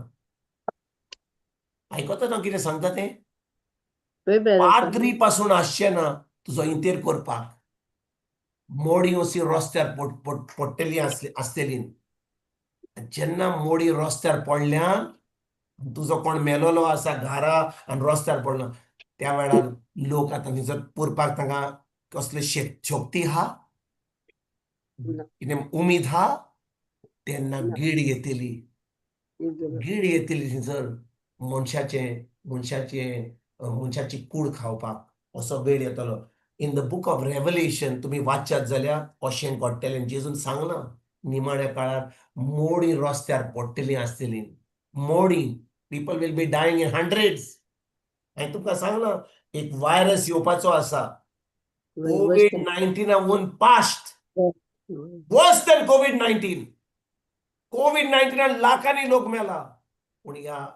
आयकता ना कितें सांगता तें? पाद्री पासून आसचे ना तुजो इंतेर करपाक. मोडी अशी रस्त्यार पडटली आसतली. जेन्ना मोडी रस्त्यार पडल्यान, तुजो कोण मेलोलो आसा घरा आनी रस्त्यार पडलो, त्या वेळार लोक आतां थंयसर पुरपाक तांकां कसले शक्ती आहा, कितें उमेद आहा, तेन्ना गीड येतली, गीड येतली थंयसर मनशाचें मनशाचें मनशाची कूड खावपाक. असो वेळ येतलो. In the book of Revelation तुमी वाचशात जाल्यार अशें घडटलें. जेजून सांगलां, निमाण्या काळार मोडी रस्त्यार पडटलीं आसतलीं, मोडी. People will be dying in hundreds. हांवें तुमकां सांगलां, एक व्हायरस येवपाचो आसा, Covid 19 वून past, worse than COVID-19. Covid 19 लाखांनी लोक मेला, पूण ह्या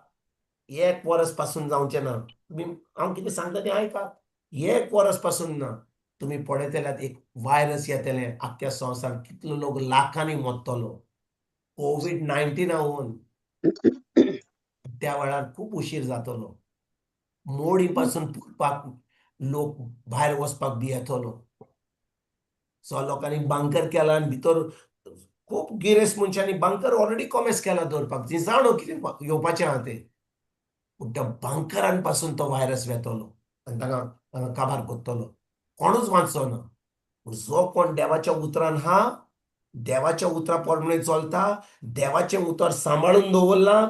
एक वर्स पासून जावचें ना. तुमी हांव कितें सांगता तें आयकात. एक वर्स पासून ना, तुमी पळयतल्यात एक व्हायरस येतलें आख्ख्या संवसार, कितलो लोक लाखांनी मरतलो कोवीड 19 वून. त्या वेळार खूब उशीर जातलो. मोडी पासून पुरपाक लोक भायर वचपाक भियेतलो. सो लोकांनी बांकर केला आनी भितर खूब गिरेस्त मनशांनी बांकर ऑलरेडी कॉमेस केला दवरपाक, जी जाणो कितें येवपाचें आहा तें. पूण त्या बांकरान पासून तो व्हायरस वेतलो आनी तांकां तांकां काबार करतलो, कोणूच वांचचो ना. पूण जो कोण देवाच्या उतरान हा, देवाच्या उतरा प्रमाणे चलता, देवाचें उतर सांबाळून दवरलां,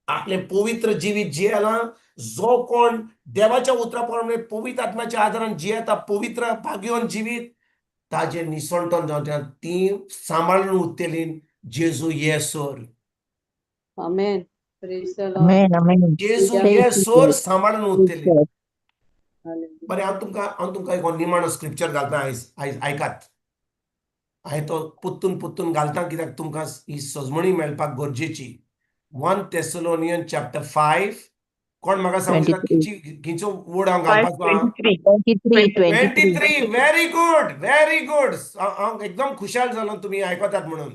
आपलें पवित्र जिवीत जियेलां, जो कोण देवाच्या उतरा प्रमाणे पवित्र आत्म्याच्या आदारान जियेता, पवित्र भाग्यवन जिवीत, ताजें निसणटन जावचें, ती सांबाळून उरतली जेजू yes sir. Amen. Praise the Lord. Amen, amen. जेजू Thank you, येसर सांबाळून उरतली. Jesus. Hallelujah. बरें, हांव तुमकां एक निमाणो स्क्रिप्चर घालता आयज. आयज आयकात. हांवें तो पुत्तून पुत्तून घालता कित्याक तुमकां ही सजमणी मेळपाक गरजेची. 1 Thessalonian chapter 5. कोण म्हाका सांगू शकता? 23. खंयची खंयचो वर्ड हांव फायव घालपाचो आहा? 23. 23, twenty 23. Three. Very good, very good. हांव एकदम खुशाल जालो तुमी आयकतात म्हणून.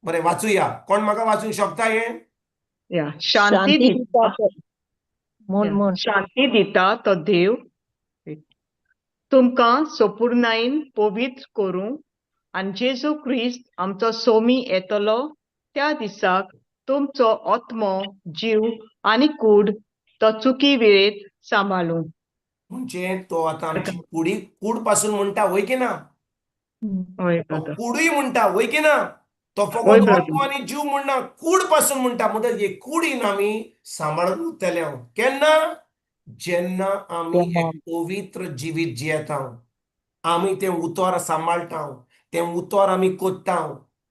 बरें, वाचुया. कोण म्हाका वाचूंक शकता हें? या शांती शांती दिता. दिता म्हूण या, म्हूण शांती दिता तो देव तुमकां सोपूर्णायेन पवित्र करूं आनी जेजू क्रिस्त आमचो सोमी येतलो त्या दिसाक तुमचो आत्मो, जीव आनी कूड तो चुकी वेळेत सांबाळूं. म्हणजे तो आतां आमची कुडी, कूड पासून म्हणटा, वय की ना? हय तो ब्रदर. कुडूय म्हणटा, वय की ना? तो वय फकत ब्रदर. आत्मो आनी जीव म्हणना, कूड पासून म्हणटा. म्हणटा हे कुडीन आमी सांबाळून उरतले हांव केन्ना? जेन्ना आमी तेन्ना एक पवित्र जिवीत जियेता, आमी तें उतर सांबाळटा, तें उतर आमी कोत्ता,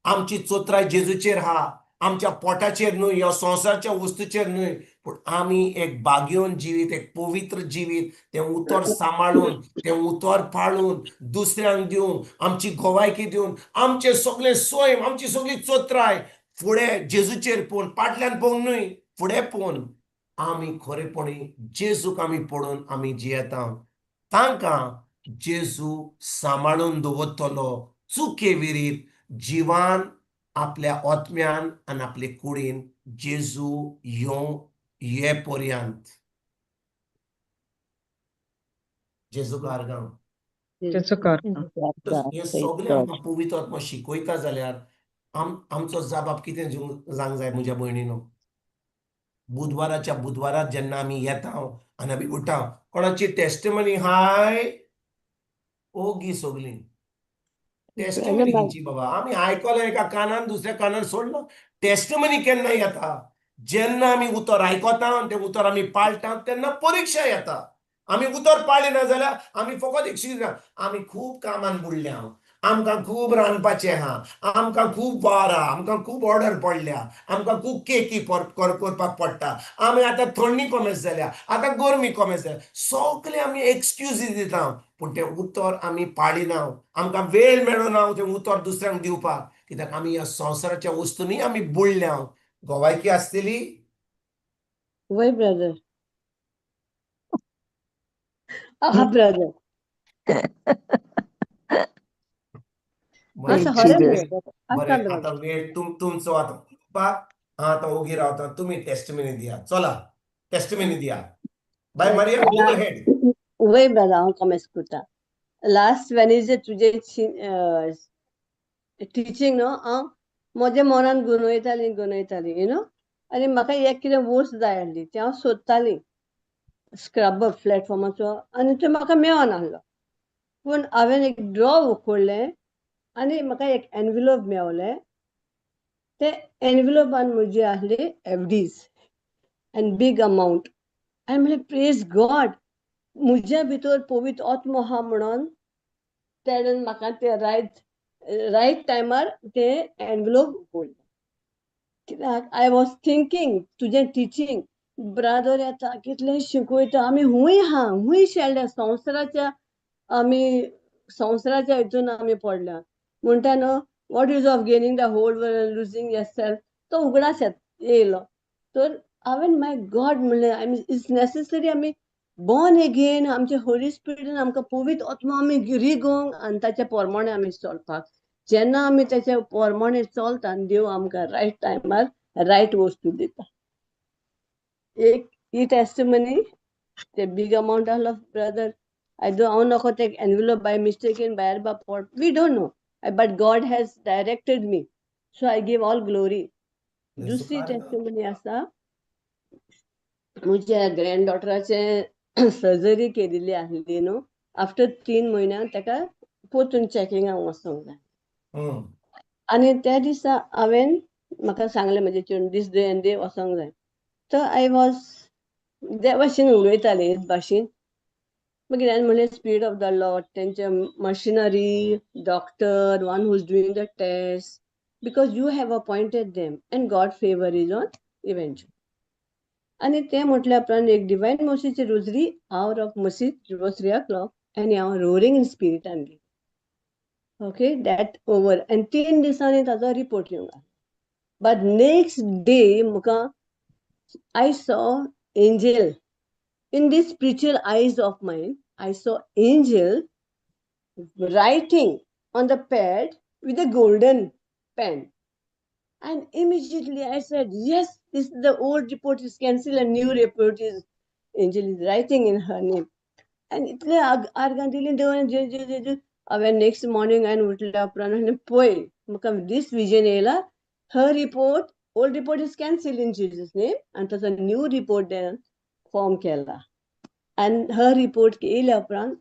आमची चोत्राय जेजूचेर आहा, आमच्या पोटाचेर न्हय, ह्या संवसाराच्या वस्तूचेर न्हय, पूण आमी एक बागेवन जिवीत, एक पवित्र जिवीत, तें उतर सांबाळून, तें उतर पाळून, दुसऱ्यांक दिवन, आमची गोवायकी दिवन, आमचें सगळें सैम, आमची सगळी चोत्राय फुडें जेजूचेर पळोवन, पाटल्यान पळोवन न्हय, फुडें पळोवन आमी खरेपणी जेजूक आमी पळोवन आमी जियेता, तांकां जेजू सांबाळून दवरतलो चुके विरीत जिवान, आपल्या आत्म्यान आनी आपले कुडीन, जेजू येवं ये पर्यंत. जेजूक आर्गां. तेचो कर. हे सगळें आमकां पवित्र आत्मा शिकयता जाल्यार आमचो जाबाब कितें जावंक जाय म्हज्या भयणीनो? बुधवाराच्या बुधवाराक जेन्ना आमी येता आनी आमी उठा, कोणाची टेस्टमनी हाय, ओगी सगळीं टेस्टमनी खंयची बाबा? आमी आयकलें एका कानान, दुसऱ्या कानान सोडलो. टेस्टमनी केन्ना येता? जेन्ना आमी उतर आयकता आनी तें उतर आमी पाळटा तेन्ना परिक्षा येता. आमी उतर पाळ्ळें ना जाल्यार आमी फकत एक्सक्यूज, आमी खूब कामान बुडल्या, आमकां खूब रांदपाचें आहा, आमकां खूब वार आहा, आमकां खूब ऑर्डर पडल्या, आमकां खूब केकी करपाक पडटा, आमी आतां थंडी कोमेस जाल्या, आतां गरमी कोमेस जाल्या, सगळे आमी एक्सक्यूजीस दिता, पूण तें उतर आमी पाळिना. आमकां वेळ मेळना तें उतर दुसऱ्यांक दिवपाक, कित्याक आमी ह्या संवसाराच्या वस्तूंनी आमी बुडल्या. गोवायकी आसतली? वय ब्रदर, आहा ब्रदर. बरें. आसा, खरें ब्रदर. बरें. आसा ब्रदर. आतां वेळ तुमचो आतां उलोवपाक. हांव आतां ओगी रावता, तुमी टेस्टमनी दिया. चला, टेस्टमनी दिया बाय मारिया, गो अहेड. वय ब्रदर, हांव कॉमेस करता. लास्ट वेनेसडे तुजें टिचींग न्हू, हांव म्हज्या मनान गुनयताली गुनयताली, you know, आनी म्हाका एक कितें वस्त जाय आसली, ती हांव सोदताली, स्क्रबर प्लॅटफॉर्माचो, आनी तो म्हाका मेळनासलो. पूण हांवें एक ड्रॉ उखडलें आनी म्हाका एक एनविलोप मेवलें. ते एनविलोपान म्हजी आसली एफडीज एंड बीग अमावंट. आनी म्हणलें, प्रेज गॉड, म्हज्या भितर पवित्र आत्मो आहा म्हणून तेणेन म्हाका ते रायट रायट टायमार ते एनविलोप उखडलें. कित्याक I was thinking तुजें टिचींग, ब्रादर येता, कितलें शिकयता, आमी हूंय आहा, हूंय शेणल्या संवसाराच्या, आमी संवसाराच्या हितून आमी पडल्या. म्हणटा न्हू, what use of gaining the whole world, losing yourself? तो उगडास येयलो, तर हांवें माय गॉड म्हणलें, आमी it's necessary आमी बॉर्न एगेन, आमचे होली स्पिरिटीन आमकां पवित्र आत्मो आमी रिगोवंक आनी ताच्या प्रमाणे आमी चलपाक. जेन्ना आमी ताच्या प्रमाणे चलता, देव आमकां रायट टायमार रायट वस्तू दिता. एक ही टेस्टमनी. ते बीग अमावंट आहलो ब्रदर, I do हांव नको ते एनविलोप बाय मिस्टेकीन भायर बा पड, we don't know, but God has directed me, so I give all glory. दुसरी टेस्टमनी आसा, म्हज्या ग्रँड डॉटराचें सर्जरी केलेली आसली न्हू, आफ्टर 3 म्हयन्यान ताका परतून चॅकिंगाक वचोंक जाय. आनी त्या दिसा हांवें म्हाका सांगलें म्हजे चेडूं, दीस डे एंड डे वचोंक जाय. तर I was देवा भाशेन उलयतालें हेच भाशेन. मागीर हांवें म्हणलें, स्पिरीट ऑफ the Lord, तेंचे machinery, doctor, one who is doing the test, because you have appointed them and God favour is on eventual. आनी तें म्हटल्या उपरांत एक divine मर्सीची Rosary, hour of mercy was 3 o'clock, आनी हांव रोरींग इन स्पिरिटान गेलें. Okay, that over. आनी 3 दिसांनी ताजो रिपोर्ट येवंक. बट नेक्स्ट डे म्हाका I saw angel in the spiritual eyes of mine. I saw angel writing on the pad with a golden pen. And immediately I said, "Yes, This the old report is cancel and new report is angel is writing in her name. आनी इतले आर्गां दिली देवान जे जे जे जे. हांवें next morning हांवें उठल्या उपरांत हांवें पळय म्हाका दीस विजन येयला, her report, old report is cancel in Jesus name. आनी ताचो न्यू रिपोर्ट फॉर्म केला आनी हर रिपोर्ट येयल्या उपरांत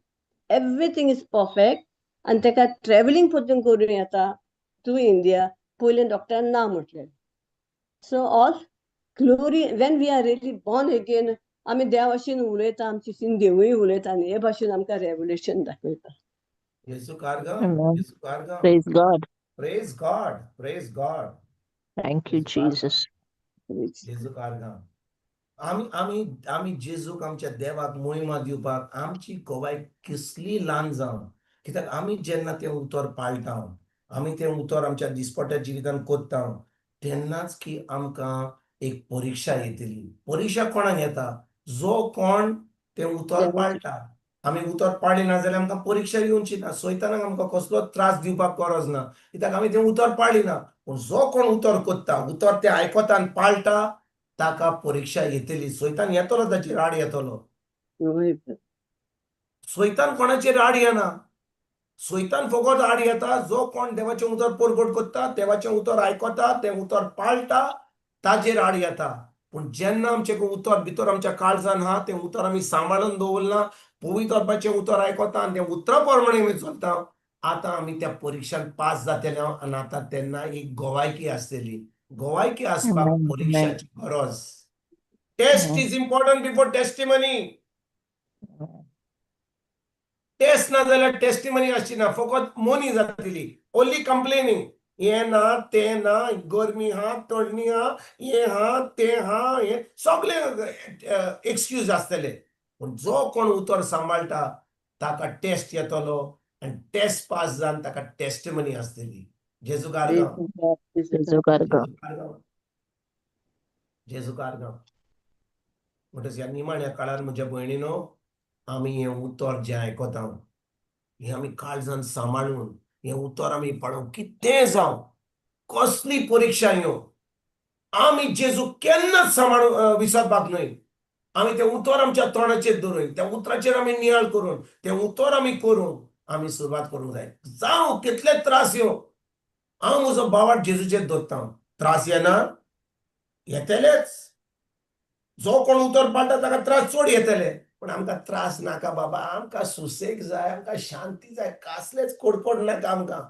एवरीथींग is perfect. आनी ताका ट्रॅव्हलिंग परतून करूं येता टू इंडिया. पयलीं डॉक्टरान ना म्हटलें. So all glory when we are really born again. आमी देवा भाशेन उलयता, आमची शीन देवूय उलयता आनी हे भाशेन आमकां रेवलेशन दाखयता. जेजूक आर्गां. Amen. जेजूक आर्गां. Praise God. Praise God, praise God. Thank you, Praise God. Jesus. जेजूक आर्गां. आमी आमी आमी जेजूक, आमच्या देवाक मोहिमा दिवपाक आमची गवाय कसली ल्हान जावं, कित्याक आमी जेन्ना तें उतर पाळटा, आमी तें उतर आमच्या दिसपट्ट्या जिवितान कोत्ता, तेन्नाच की आमकां एक परिक्षा येतली. परिक्षा कोणाक येता? जो कोण तें उतर पाळटा. आमी उतर पाळ्ळें ना जाल्यार आमकां परिक्षा येवची ना. सैतानाक आमकां कसलोच त्रास दिवपाक गरज ना, कित्याक आमी तें उतर पाळ्ळी ना. पूण जो कोण उतर कोत्ता, उतर तें आयकता आनी पाळटा, ताका परिक्षा येतली. सैतान येतलो, ताचेर आड येतलो. सैतान कोणाचेर आड येना. सैतान फकत आड येता जो कोण देवाचें उतर परगट करता, देवाचें उतर आयकता, तें उतर पाळटा, ताजेर आड येता. पूण जेन्ना आमचें उतर भितर आमच्या काळजान आहा, तें उतर आमी सांबाळून दवरलां, पवित्र आत्म्याचें उतर आयकता आनी तें उतरा प्रमाणे आमी चलता, आतां आमी त्या परिक्षान पास जातले आनी आतां तेन्ना एक गोवायकी आसतली. गोवायकी आसपाक Amen. परिक्षाची गरज. Test is important before testimony. Test ना जाल्यार टेस्टिमनी आसची ना, फकत मोनी जातली, ओनली कंप्लेनिंग. हें ना, तें ना, गरमी आहा, थंडी आहा, हें आहा, तें आहा, हें सगळे एक्सक्यूज आसतले. पूण जो कोण उतर सांबाळटा ताका टेस्ट येतलो आनी टेस्ट पास जावन ताका टेस्टिमनी आसतली. जेजूक आर्गां. जेजूक आर्गां. जेजूक आर्गां. म्हणटच ह्या निमाण्या काळार, म्हज्या भयणीनो, आमी हें उतर जें आयकता हें आमी काळजान सांबाळून हें उतर आमी पाळून, कितें जावं, कसली परिक्षा येवं, आमी जेजू केन्नाच सांबाळून विसरपाक न्हय. आमी तें उतर आमच्या तोंडाचेर दवरून, त्या उतराचेर आमी नियाळ करून, तें उतर आमी करून आमी सुरवात करूंक जाय. जावं कितले त्रास येवं, हांव म्हजो बावाट जेजूचेर दवरता. त्रास येना? येतलेच. जो कोण उतर पाळटा ताका त्रास चड येतले. पूण आमकां त्रास नाका बाबा, आमकां सुसेग जाय, आमकां शांती जाय, कसलेच कोडकोड नाका आमकां.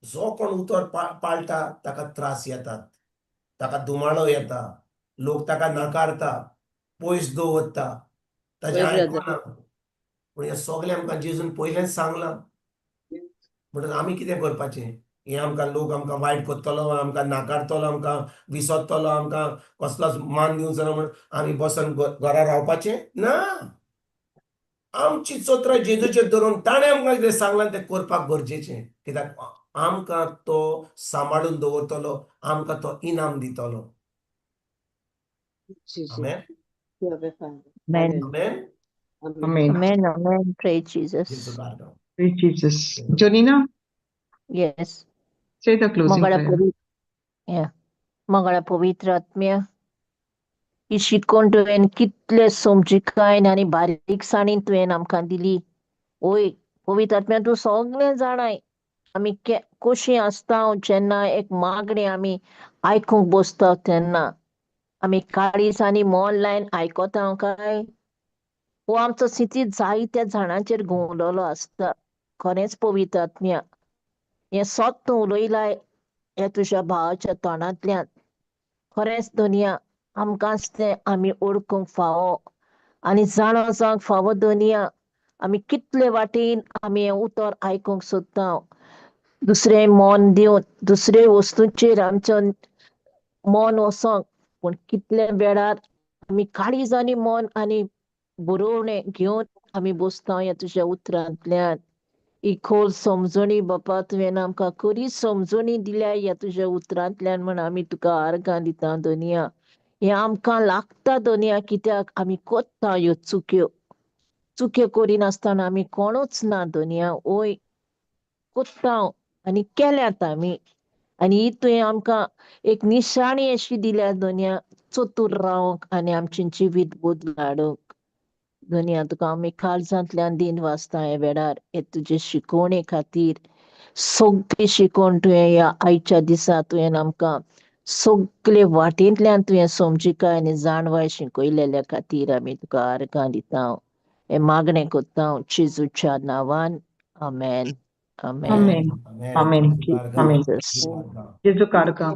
जो कोण उतर पाळटा ताका त्रास येतात, ताका दुमाळो येता, लोक ताका नाकारता, पयस दवरता, ताजें वय brother. आयकना. पूण हें सगळें आमकां जेजून पयलेंच सांगलां. म्हणून आमी कितें करपाचें? हें आमकां लोक आमकां वायट करतलो, आमकां नाकारतलो, आमकां विसरतलो, आमकां कसलोच मान दिवचो ना म्हण आमी बसन घरा रावपाचें ना. आमची चत्राय जेजूचेर धरून ताणें आमकां कितें सांगलां तें करपाक गरजेचें, कित्याक आमकां तो सांबाळून दवरतलो, आमकां तो इनाम दितलो. आमेन. Amen. आमेन. Amen. Amen. Amen. Praise Jesus. जेजूक आर्गां. Praise Jesus. Jonina, Yes. say the closing Mangala prayer. पवित्र, yeah. मंगळा पवित्र आत्म्या, ही शिकवण तुवें कितले समजिकायेन आनी बारीकसाणीन तुवें आमकां दिली. ओय पवित्र आत्म्या, तूं सगळें जाणाय आमी कशीं आसता. जेन्ना एक मागणें आमी आयकूंक बसता तेन्ना आमी काळीज आनी मन लायन आयकता काय हो आमचो स्थिती जायत्या जाणांचेर घुंवलोलो आसता. खरेंच पवित्र आत्म्या, हें सत तूं उलयलाय ह्या तुज्या भावाच्या तोंडांतल्यान. खरेंच धनया, आमकांच तें आमी ओळखूंक फावो आनी जाणा जावंक फावो. धनया, आमी कितले वाटेन आमी हें उतर आयकूंक सोदता, दुसरें मन दिवन दुसरे वस्तूंचेर आमचें मन वचोंक, पूण कितले वेळार आमी काळीज आनी मन आनी बरोवणें घेवन आमी बसता ह्या तुज्या उतरांतल्यान. ही खोल समजणी बापा तुवें आमकां खरी समजणी दिल्या ह्या तुज्या उतरांतल्यान म्हण आमी तुका आर्गां दिता. धनया, हें आमकां लागता धनया, कित्याक आमी कोत्ता ह्यो चुक्यो. चुक्यो करिनासतना आमी कोणूच ना धनया. वय, कोत्ता आनी केल्यात आमी. आनी ही तुवें आमकां एक निशाणी अशी दिल्या धनया, चतूर रावंक आनी आमचें जिवीत बदलून हाडूंक. धनया, तुका आमी काळजांतल्यान दिन वाचता हे वेळार हे तुजे शिकवणे खातीर. सगळी शिकवण तुवें ह्या आयच्या दिसा तुवें आमकां सगळे वाटेंतल्यान तुवें समजिकाय आनी जाणवाय शिकयलेल्या खातीर आमी तुका आर्गां दिता, हे मागणें करता जेजूच्या नांवान. आमेन, आमेन. आमेन. आमेन. आमेन. आमेन. जेजू कारका.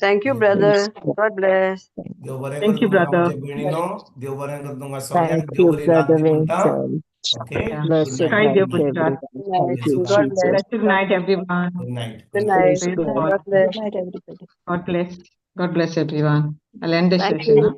Thank you, brother. God bless. देव बरें Thank करूं you, तुमकां brother. आमच्या भयणीनो. देव बरें करूं तुमकां सगळ्यांक. Thank देव you, बरी रात Brother दी म्हणटा. Vincent. Okay. Yeah. Blessed Good Hi, night. night, dear Gujarat. everyone. Thank you, God bless. Jesus. Blessed night, everyone. Good night. Good night. Praise Praise God. God. God bless. Good night, everybody. God bless. God bless everyone. I'll end the Thank session. you. Huh?